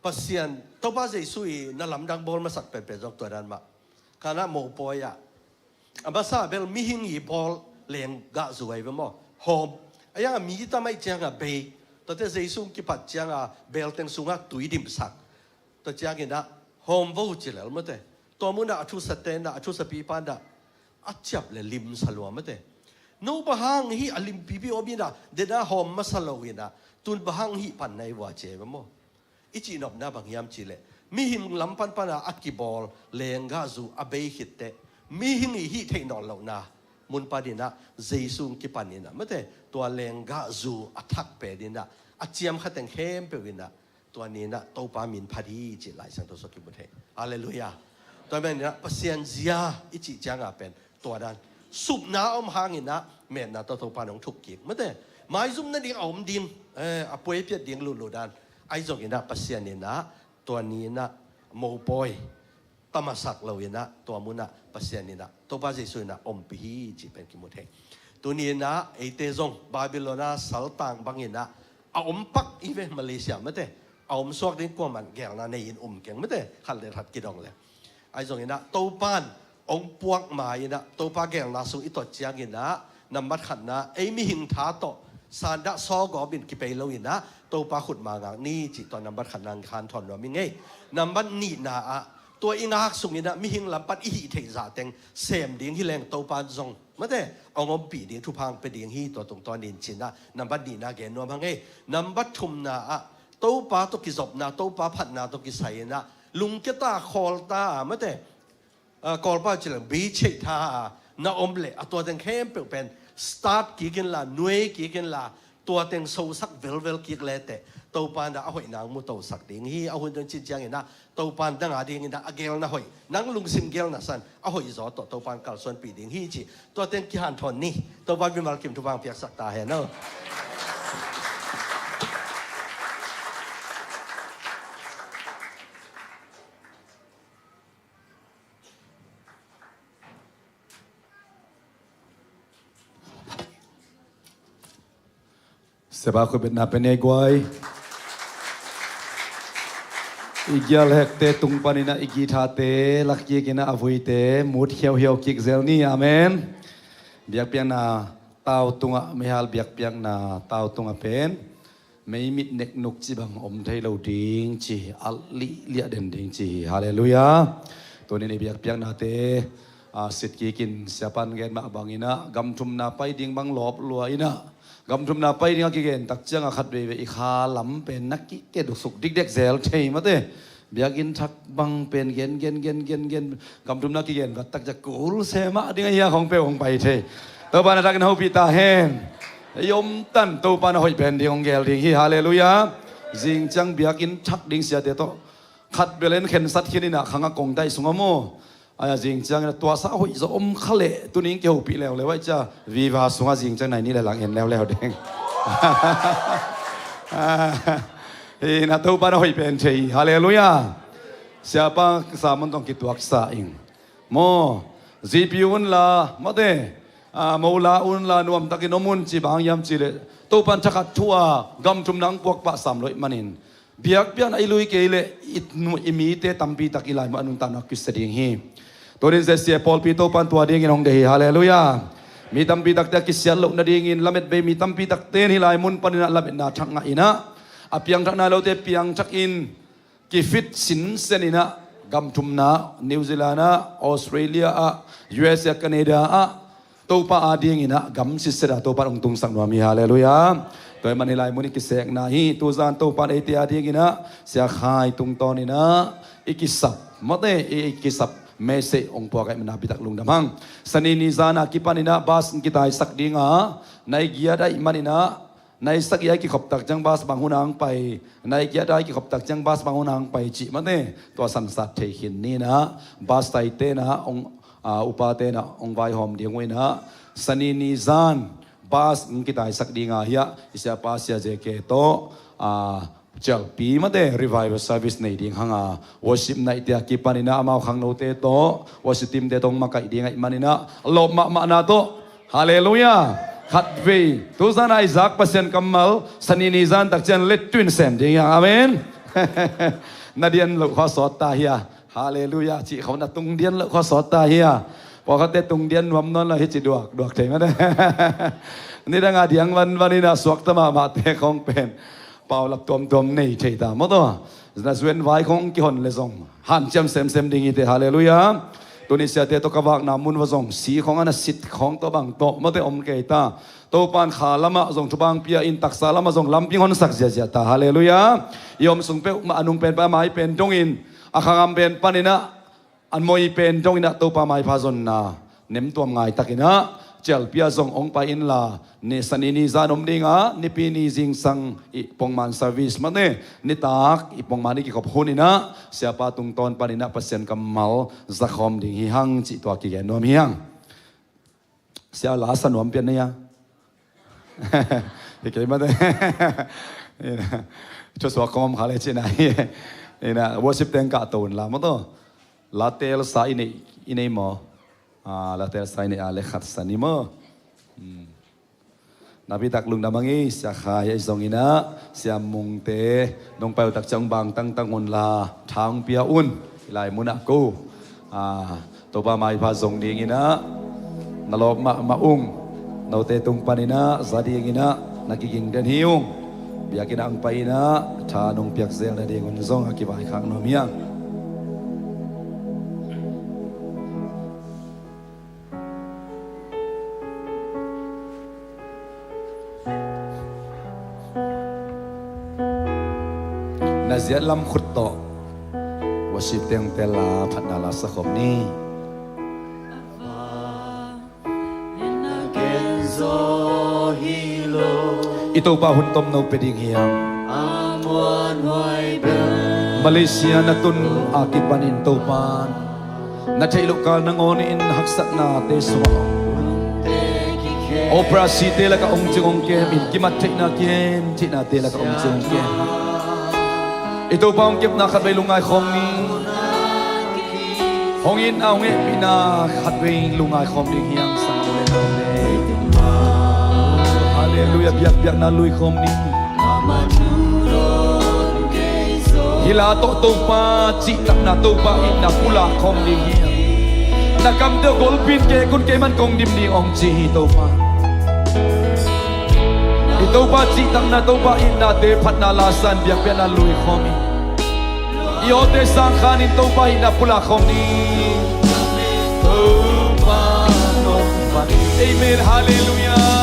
Pasian, Topa Jesu i na lamdang bawl masak penpen zong tua dan mah. Kana mopawi ah a masa bel mihing i bawl lenggah zu ahi ve maw. Hawm. A yang a mi tam ahih cianga bei. Tuate Jesu kipat cianga bel teng sungah tui dimsak. Tua ciangin ah hawm vo ci lel mate. Tua munah a thusate in ah, a thusapipa in ah a ciap le limsa lua mate. No bang hang hih a limpipi om in ah dena hawm masa lo in ah tun bang hang hih pan na i vua ci ahi ve maw. I cihnopna bang hiam cih leh mihing lam panpana a kibawl lenggah zu a bei khitteh mihing i hih theih nawn lohna mun panin ah Jesu kipan in ah mate, tua lenggah zu a thak pen in ah a ciam kha teng khempeuh in ah tua ni in ah Topa min phat hi cih Lai Siangtho sung kimu thei. Halleluiah. Tua manin ah Pasian zia i cih cianga pen tua dan supna om hangin ah metna tawh Topa in hong thuk kik mate. Maizum nading a om ding, eh, a puaipiat ding lulu dan. Ahi zongin ah Pasian in ah tua ni in ah mopawi tamasak lo in ah tua munah Pasian in ah Topa Jesu in ah ompih hi cih pen kimu thei. Tuni in ah eite zong Babylon a saltang bangin ah a om pak i ve Malaysia mate. A om suak ding kuaman gelna nei in um keng mate, khat le khat kidong le. Ahi zongin ah Topan hong puak ma in ah Topa gelna sung i tot ciangin ah nambat khatna ei mihing tha tawh sandah sawgawp in kipei lo in ah Topa khutma ngak ni cih tua nambat khatna hanthawn nuam i ngei. Nambat nihna ah tua i ngak sungin ah mihing lam pan i hih theih zah teng sem ding hi leng Topa zong mate hong ompih ding, thupha hong pia ding hi tua tungtawn in ci in ah nambat nihna gen nuam hang ei. Nambat thumna ah Topa tawh kizopna, Topa phatna tawh kisai in ah lungkia ta, khawl ta a mate, ah, Kawlpau ci leng bicheih tha a na om leh a tua teng khempeuh pen start kik inla, nuai kik inla, tua teng sosak velvel kik leteh Topa in ah a hoihna hong mutosak ding hi. A hun dong cin ciangin ah Topa in nang a dingin ah a gelna hoih, nang lungsim gelna san a hoih zaw tawh Topa in kalsuanpih ding hi cih tua teng kihanthawn ni. Topa mimal kim thupha hong piaksak ta hen aw. Siapa khutbetna pen ei guai. I gialhekte tung panin ah i githate lak kik in ah a vuite mut hiauhiau kik zel ni. Amen. Biakpiakna tau tungah, meihal biakpiakna tau tungah pen meimit neknuk ci bang om thei lo ding ci, alh lihliah den ding ci hi. Halleluiah. Tunin i biakpiaknate a sit kik in, siapan gen mah bangin ah gam thumna pai ding bang lawp lua in ah gam thumna pai ding a kigen tak ciangah khat veivei i kha lam pen na kikhe duksuk dikdek zel thei mate. Biakinn thak bang pen gen gen gen gen gen gam thumna kigen vat tak ciang kul se mah ding ahi a khong peuh hong pai thei. Topa in a thakin hopih ta hen. Ei om tan Topa in a hoih pen ding hong gel ding hi. Halleluiah. Zing ciang biakinn thak ding siate tawh khat bel en khensat khin in ah khang a kong daih sungah maw Aia zing ciangin a tuasa hoih zaw om kha leh tuning kihopih leuleu aih cia Viva sungah zing ciang nai nih le lang en leuleu ding. Hi na Topa na hoih pen thei. Halleluiah. Siapa samun tong kituaksa ing. Maw, zipi unla mate, a, mola unla nuamtakin om un ci bang hiam ci leh Topan thakhat thu a gamthumna ang puak pah sam loih manin biakpiakna i lui kei leh i, i mite tampi tak i lai mun a nuntakna kisa ding hi. Tunin zesia pawlpi Topan tua dingin hong deih hi. Halleluiah. Mi tampi takte a kisiat loh nadingin lamet bei mi tampi takte in hi lai mun paninah lametna thak ngah inah a piangthak nai lote piangthakin kifit sinsen inah gamthumna New Zealand ah, Australia ah, U S A, Canada ah Topa a dinginah gam sitset a Topan hong tungsak nuam hi. Halleluiah. Tua hi man hi lai mun i kisekna hi. Tuzan Topan eite a dinginah Sia Khai tungtawn inah i kisap mate, i kisap mesei hong puak aih mana bitak lungdam hang. Sani ni zan a kipan inah bas hong kitaisak dinga nai giat aih maninah nai sagih a i kikhop tak ciang bas bang hun ang pai, nai giat a i kikhop tak ciang bas bang hun ang pai cih mate tua sansat thei khin ninah bas taite na hong, a, upate na hong vaihawm ding uh inah Sani ni zan bas hong kitaisak dinga hiah i siapa Sia J K tawh, a, cialpi mate revival service nei ding hanga worship naihte a kipan inah amau khangnote tawh worship teamte tawh hong makaih ding aih maninah lawp mahmahna tawh Halleluiah. Khatvei tuzan a i zak Pasian kammal Sani ni zan tak ciang lettuin sem ding hiang. Amen. Na dian loh khua sawt ta hia? Halleluiah. Cih khawng na tung dian loh khua sawt ta hia? Pawlkhatte tung dian nuam nawn lo hi ci duak duak thei mate. Nidang a diang vanvan inah suakta mahmahte khawng pen paulap tuamtuam nei thei ta maw taw. Na zuen vai khawng kihon le zong hanciam semsem ding hi te. Halleluiah. Tuni siate tawh ka vakna mun va zong si khawng a na sit khawng tawh bang tawh mate om kei ta. Topan kha lamah zong thubang pia in taksa lamah zong lampi honsak ziazia ta. Halleluiah. I om sung peuhmah a nung pen pa mai pen dongin a khangam pen paninah an moi pen donginah Topa maipha zonna nemtuam ngaitakinah cialpi a zong hong pai inla ni Sani ni zan om dinga nipi ni zingsang i pongman service mate nitak i pongman i kikhop huninah siapa tungtawn paninah Pasian kammal zakhawm ding hi hang cih tua kigen nuam hi hang. Sia la sa nuam pian na ia. Hi kei mate. Thusuak kong om kha le cina hi. Ina worship teng kah to un la maw taw. La tel sa i nei, i nei maw? Ah, la tel sa i nei a le khat sa ni maw? Hmm. Napi tak lungdam ang i Sia Khai a i zong inah Sia Mungte nong pai uh tak ciang bang tangtang un la thang pia un i lai munah ko. Ah, Topa maipha zong dinginah na lawp mahmah ung. Note tung paninah za dinginah na kiging den hi ung. Biakinnah ang pai inah tha nong piak zel nadingun zong a kivaikhak nuam hiang. Na ziat lam khut tawh worship tengte la phatna la sakhawm ni. I Topa hun tomno pe ding hiam? Malaysia na tun a kipanin Topa na theih loh kal nangawn in haksatnate sungah operasi te lakah hong cing hong kem in kimat theihna kihen theihnate lakah hong cing hong kem. I Topa hong kepna khatvei lungngai khawm ni. Hong itna hong hehpihna khatvei lungngai khawm ding hiang sang le nau le. Halleluiah, biakpiakna lui khawm ni. Hi la tawh Topa cihtakna Topa itna pulak khawm ding hi. Na kamte uh golpin kei kun kei man kong dim ding hong ci hi Topa. I Topa cihtakna Topa itnate phatna lasan biakpiakna lui khawm hi. I awte sang khanin Topa itna pulak khawm ni. Topa nong pan. Amen. Halleluiah.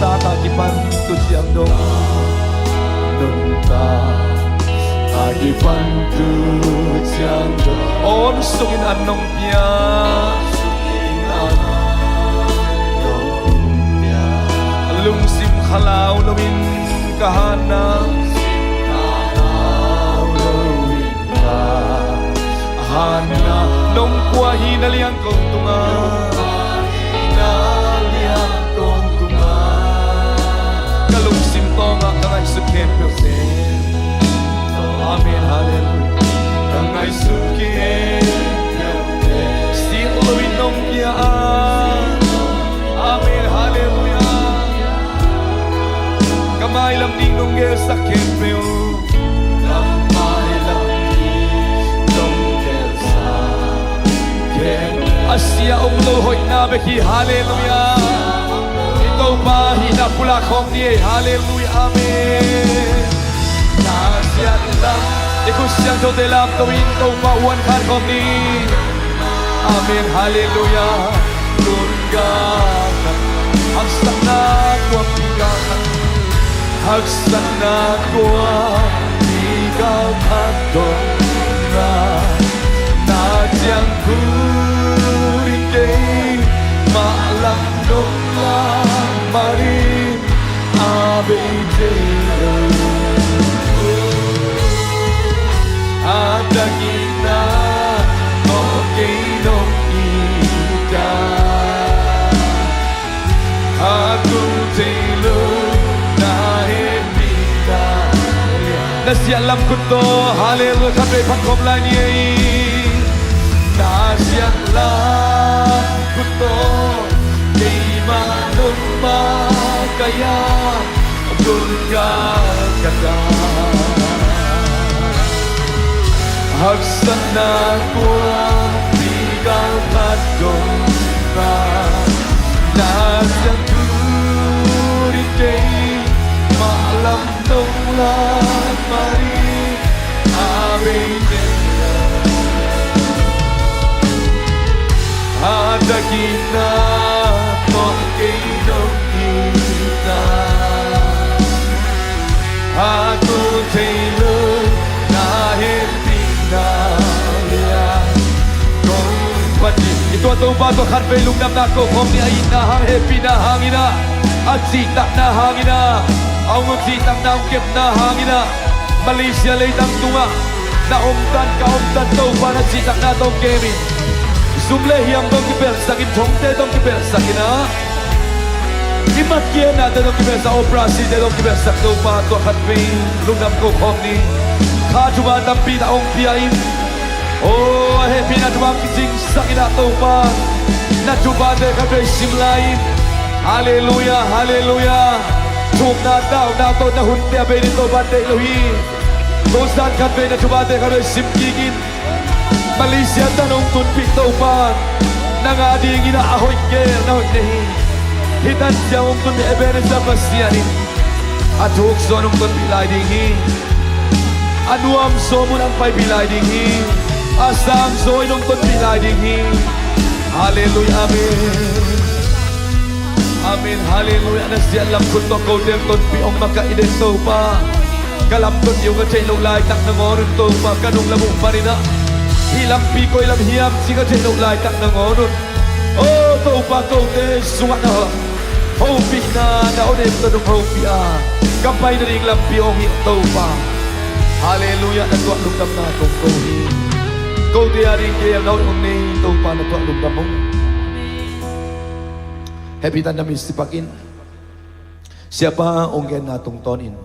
Taka kipan tu ciang dong nunta a kipan tu ciang dong on sukin an nong pia. Lungsim khalau loin ka hana hana nong kua hi na liang kong tunga. Na liang kong tunga. Ka lungsim tawngah ka ngaihsut khempeuh te. Amen, halleluiah. Ka ngaihsut khempeuh te. Sik loin nong pia a. Amen, halleluiah. Ka mailam ding nong gelsak khempeuh. A sia om lo hoihna bek hi, halleluiah. I Topa hihna pulak khawm ni ei, halleluiah, amen. Na siatna i khut siangthote lamto in Topa uan khan khawm ni. Amen, halleluiah. Tun ka khat haksatna kuampi ka khat haksatna kuampi ka khat dong na na ciang thu ding kei mah lam dong lam marin a bei te lo. A takina mawh kei nong ita. A tung thei lo na hehpihna. Na siat lam khut tawh halleluiah khat vei phat khawm lai ni ei. Na siat lam khut tawh keimah nong makaih a. Tun ka khat haksatna kuampi ka khat dong na na siang thu ding kei mah lam dong lam marin a bei te lo. A takina mawh kei nong ita. A tu thei lo na hehpihna lian kong phat hi. I tuah Topa tawh khat vei lungdamna ko khawm ni. A itna hang, hehpihna hangin ah, a cihtakna hangin ah, a hong cihtakna hong kepna hangin ah Malaysia leitang tungah na omtan ka omtan Topa na cihtakna tawh kem in. Zum le hiam tawh kipelhsak in, thongte tawh kipelhsak in ah i matkiatnate tawh kipelhsak, operasite tawh kipelhsak Topa tuah khat vei lungdam ko khawm ni. Kha thupha tampi na hong pia in. Oh, a hehpihna thupha kicingsak in ah Topa na thuphate khat vei sim lai in. Halleluiah, halleluiah. Thumna dauna tawh na hunte a bei ding Topa deih lo hi. Tua zan khat vei na thuphate khat vei sim kik in. Malaysia tan hong tunpih Topa nang a dingin ah a hoih gel na hoih nei hi. Hih tan ciang hong tunpih Ebenezer Pasian in a thuk zaw in hong tunpih lai ding hi. A nuam zaw mun hong paipih lai ding hi. A sang zaw in hong tunpih lai ding hi. Halleluiah, amen. Amen, halleluiah. Na siat lam khut tawh kote tonpih hong makaih den Topa. Ka lamton hi uh ka theih loh laitak nangawn un Topa, ka nung lam uh panin ah hih lampi koi lam hiam ci ka theih loh laitak nangawn un. Oh Topa, kote sungah na hopihna na hon em tawh nong hopih a ka pai nading lampi hong hi Topa. Halleluiah, na tuah lungdamna kong ko hi. Kote a ding gel na hoih hong nei Topa, na tuah lungdam hong. Happy tan na mi sipakin. Siapa hong genna tungtawnin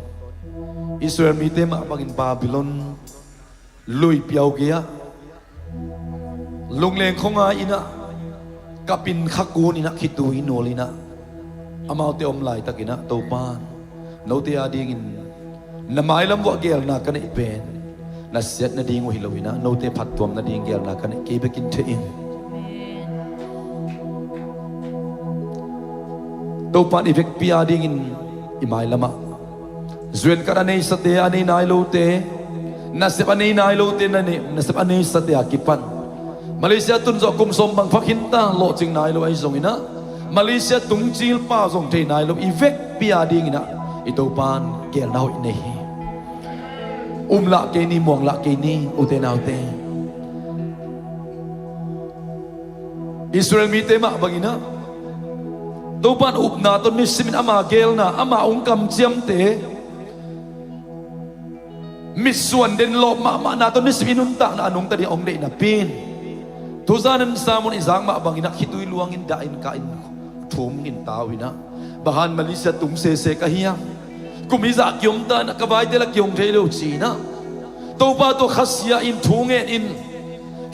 Israel mite mah bangin Babylon lui piau gei-ah lungleng khawngai inah kapin khakun inah khitui nul inah amaute om laitak inah Topa note a dingin na mailam vuah gelna ka neih pen na siat nading uh hi lo inah note phattuam nading gelna ka neih kei bekin thei in. Topa in i vekpi a dingin i mailamah zuan khat a neisate a nei nai lote nasep a nei nai lote na nei nasep a neisate a kipan Malaysia tun zawh kum sawm bang pha khinta lawhcing nai lo ahi zong inah Malaysia tungcil pau zong thei nai lo i vek Pi a dinginah i Topan gelna hoih nei hi. Um lah kei ni, muang lah kei ni, ute naute. Israel mite mah banginah Topan upna tawh nisimin ama gelna, ama ung kamciamte mitsuan den lawp mahmahna tawh nisimin nuntakna a nungta ding a hong deih napi in, tuzan in sermon i zak mah banginah khitui luangin dah in kah in thum in tau inah, bang hang Malaysia tung sese ka hiam? Kum i zah kiom ta inah ka vaite la kihong thei lo ci inah Topa tawh khasia in thu ngen in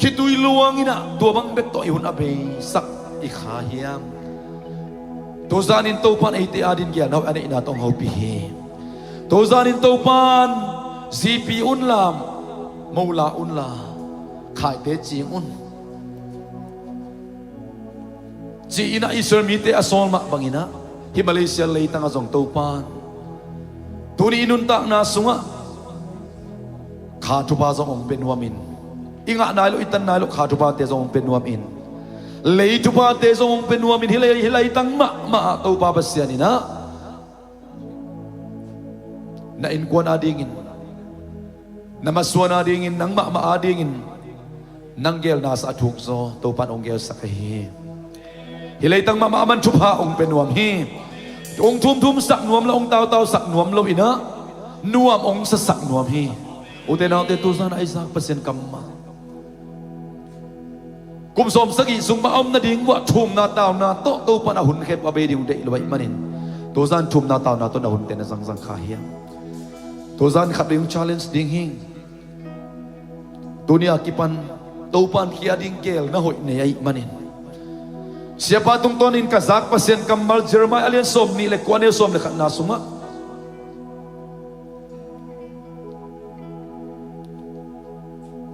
khitui luanginah tua bang bek tawh i hun a beisak i kha hiam? Tuzan in Topan eite adin gelna hoih a neihna tawh hong hopih hi. Tuzan in Topan zipi unla, mola unla, khaite cing un, ci-inah Israel mite a sawl mah banginah hih Malaysia leitangah zong Topan tuni i nuntakna sungah kha thupha zong hong pia nuamin, i ngah nai loh, i tan nai loh kha thuphate zong hong pia nuamin, lei thuphate zong hong pia nuamin, hih lei, hih leitang mahmah ah Topa Pasian inah na innkuan adingin, na masuan adingin, nang mahmah adingin nang gelna sa a thuk zaw Topan hong gelsak ahi hi. Hih leitang mahmah a man thupha hong pia nuam hi. Hong thumthum sak nuam lo, hong tautau sak nuam lo inah nuam hong sasak nuam hi. Ute naute, tuzan a i zak Pasian kammal kum sawmsagih sung mah a om nading uh ah thumna tauna tawh Topan a hun khempeuh a bei ding uh deih lo ahih manin, tuzan thumna tauna tawh na hunte na zangzang kha hiam? Tuzan khat vei hong challenge ding hi. Tuni a kipan Topan kia ding gelna hoih nei ahih manin, siapa tungtawnin ka zak Pasian kammal Jeremiah a lian sawm nih le kua, a neu sawm le khatna sungah,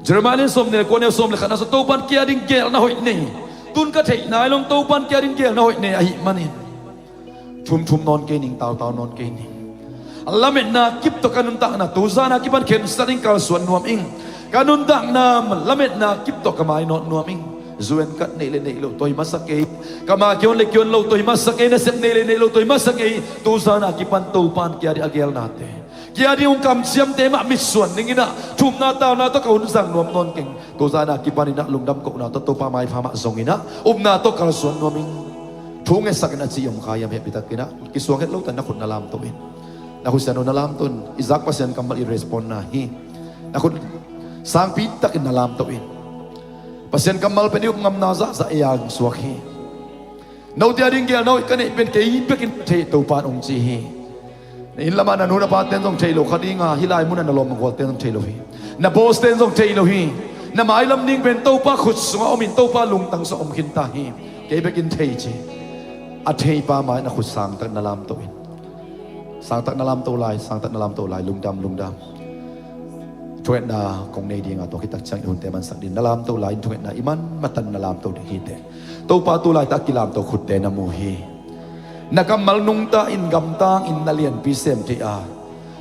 Jeremiah a lian sawm nih le kua, a neu sawm le khatna sungah Topan kia ding gelna hoih nei. Tun ka theih nai lo, Topan kia ding gelna hoih nei ahih manin thumthum nawn kei ning, tautau nawn kei ning. Lametna kip tawh ka nuntakna tuzan a kipan khensat ing, kalsuan nuam ing. Ka nuntakna lametna kip tawh ka mainawt nuam ing. Zu en kat neih le neih loh tawh hi masa kei, ka ma kion le kion loh tawh hi masa kei, nasep neih le neih loh tawh hi masa kei. Tuzan a kipan Topan kia ding a gelnate, kia ding hong kamciamte mah mitsuan dinginah thumna tauna tawh ka hun zang nuam nawn keng. Tuzan a kipaninah lungdam kohna tawh Topa maipha mah zonginah upna tawh kalsuan nuam ing. Thu ngetsakin a ci i om kha hiam? Hehpihtakinah kisuang het lo ta, na khut na lamto in. Na khut sian uh na lamto in. I zak Pasian kammal i respond na hi. Na khut sangpitakin na lamto in. Pasian kammal pen i up ngamna zahzah ei a hong suak hi. Note a ding gelna hoih ka neih pen kei bekin ka thei, Topan hong ci hi. Na inn lamah na nu na paten zong thei lo kha dinga, hih lai munah na lawm gualten zong thei lo hi. Na bawsten zong thei lo hi. Na mailam ding pen Topa khut sungah omin Topa lungtang sungah om khinta hi. Kei bekin thei ci. A theipa mai na khut sangtak na lamto in. Sangtak na lamto lai, sangtak na lamto lai, lungdam, lungdam. Thungetna kong nei dinga tua khit tak ciang i hunte mansak ding. Na lamto lai in thungetna i man matan na lamto ding hi teh. Topa tu laitak kilamto khutte na mu hi. Na kammal nungta in gamtang in na lianpi sem thei a,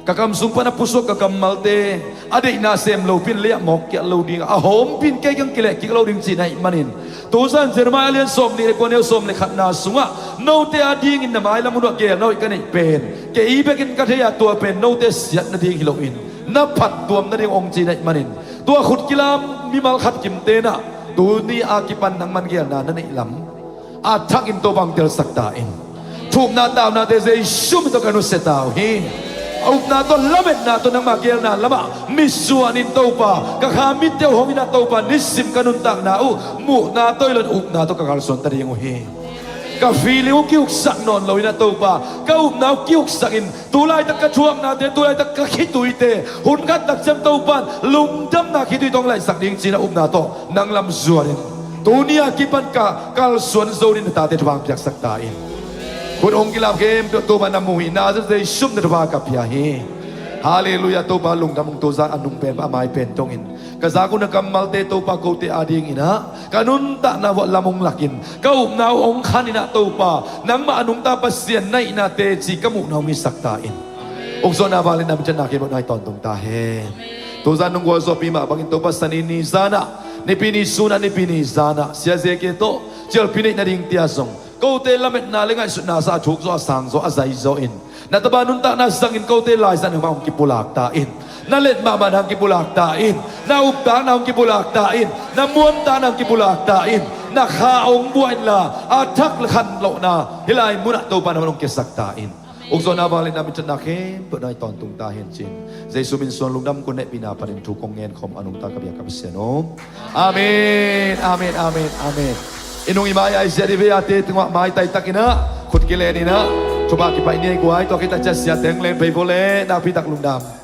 ka kam sung pan a pusuak ka kammalte a deihna sem lopin leiah mawk kiat lo ding a, a hawmpin kei kiang kileh kik lo ding cihna ahih manin, tuzan Jeremiah a lian sawm nih le kua, a neu sawm le khatna sungah note a dingin na mailam hun uh a gelna hoih ka neih pen kei bekin ka thei a, tua pen note siat nading hi loin na phattuam nading hong ci na hih manin, tua khut kilam mimal khat kimte nah tuni a kipan nangman gelna na neih lam a thakin Topa hong telsak ta in. Thumna taunate Jesu min tawh ka nusia ta uh hi. A upna tawh lametna tawh nangma gelna lamah mitsuanin Topa, ka kha mitte uh hong inah Topa nisim ka nuntakna uh muhna tawh hi loin upna tawh ka kalsuan ta ding uh hi. Ka feeling uh kihuksak nawn loinah Topa, ka upna uh kihuksakin, tu laitak ka thuaknate, tu laitak ka khituite hun khat tak ciang Topan lungdamna khitui tawh hong laihsak ding cinah upna tawh nang lam zuanin tuni a kipan ka kalsuan zo dingin na tate thupha hong piaksak ta in. Khut hong kilam khempeuh Topa na mu hi. Nazareth Jesu min tawh thupha ka pia hi. Halleluiah. Topa lungdam ung. Tuzan a nung pen a mai pen dongin ka zak uh na kammalte Topa kote a dinginah ka nuntakna vuah lam hong lakin ka upna uh hong khaninah Topa nangmah a nungta Pasian na hihna teci ka muhna hong hisak ta in. Ukzawhna vangliatna minthanna khempeuh nai tawntung ta hen. Tuzan nung gualzawhpi mah bangin Topa Sani ni zanah, Nipi ni sunah, Nipi ni zanah Sia Zeke tawh cialpi neih nading tia zong Kote lametna le ngaihsutna sa a thuk zaw, a sang zaw, a zai zaw in, na tapa nuntakna zangin kote laizang hong kipulak ta in. Na let mahmah na hong kipulak ta in. Na uptakna hong kipulak ta in. Na muantakna hong kipulak ta in. Na kha hong buah inla, a thak le khan lohna hih lai munah Topa na hong kiasak ta in. Ukzawhna, vangliatna, minthanna khempeuh nai tawntung ta hen cin, Jesu min suang lungdam, kong hehpihna phatin thu kong ngen khawm a nungta ka biak ka Pasian aw. Amen, amen, amen, amen. I nung i mai a i ziat i vei a te tungah maitai takin ah, khut kilen in ah, thupha kipaih ni ei guai. Tua khit a ciah siate hong len phei vo le, nakpi tak lungdam.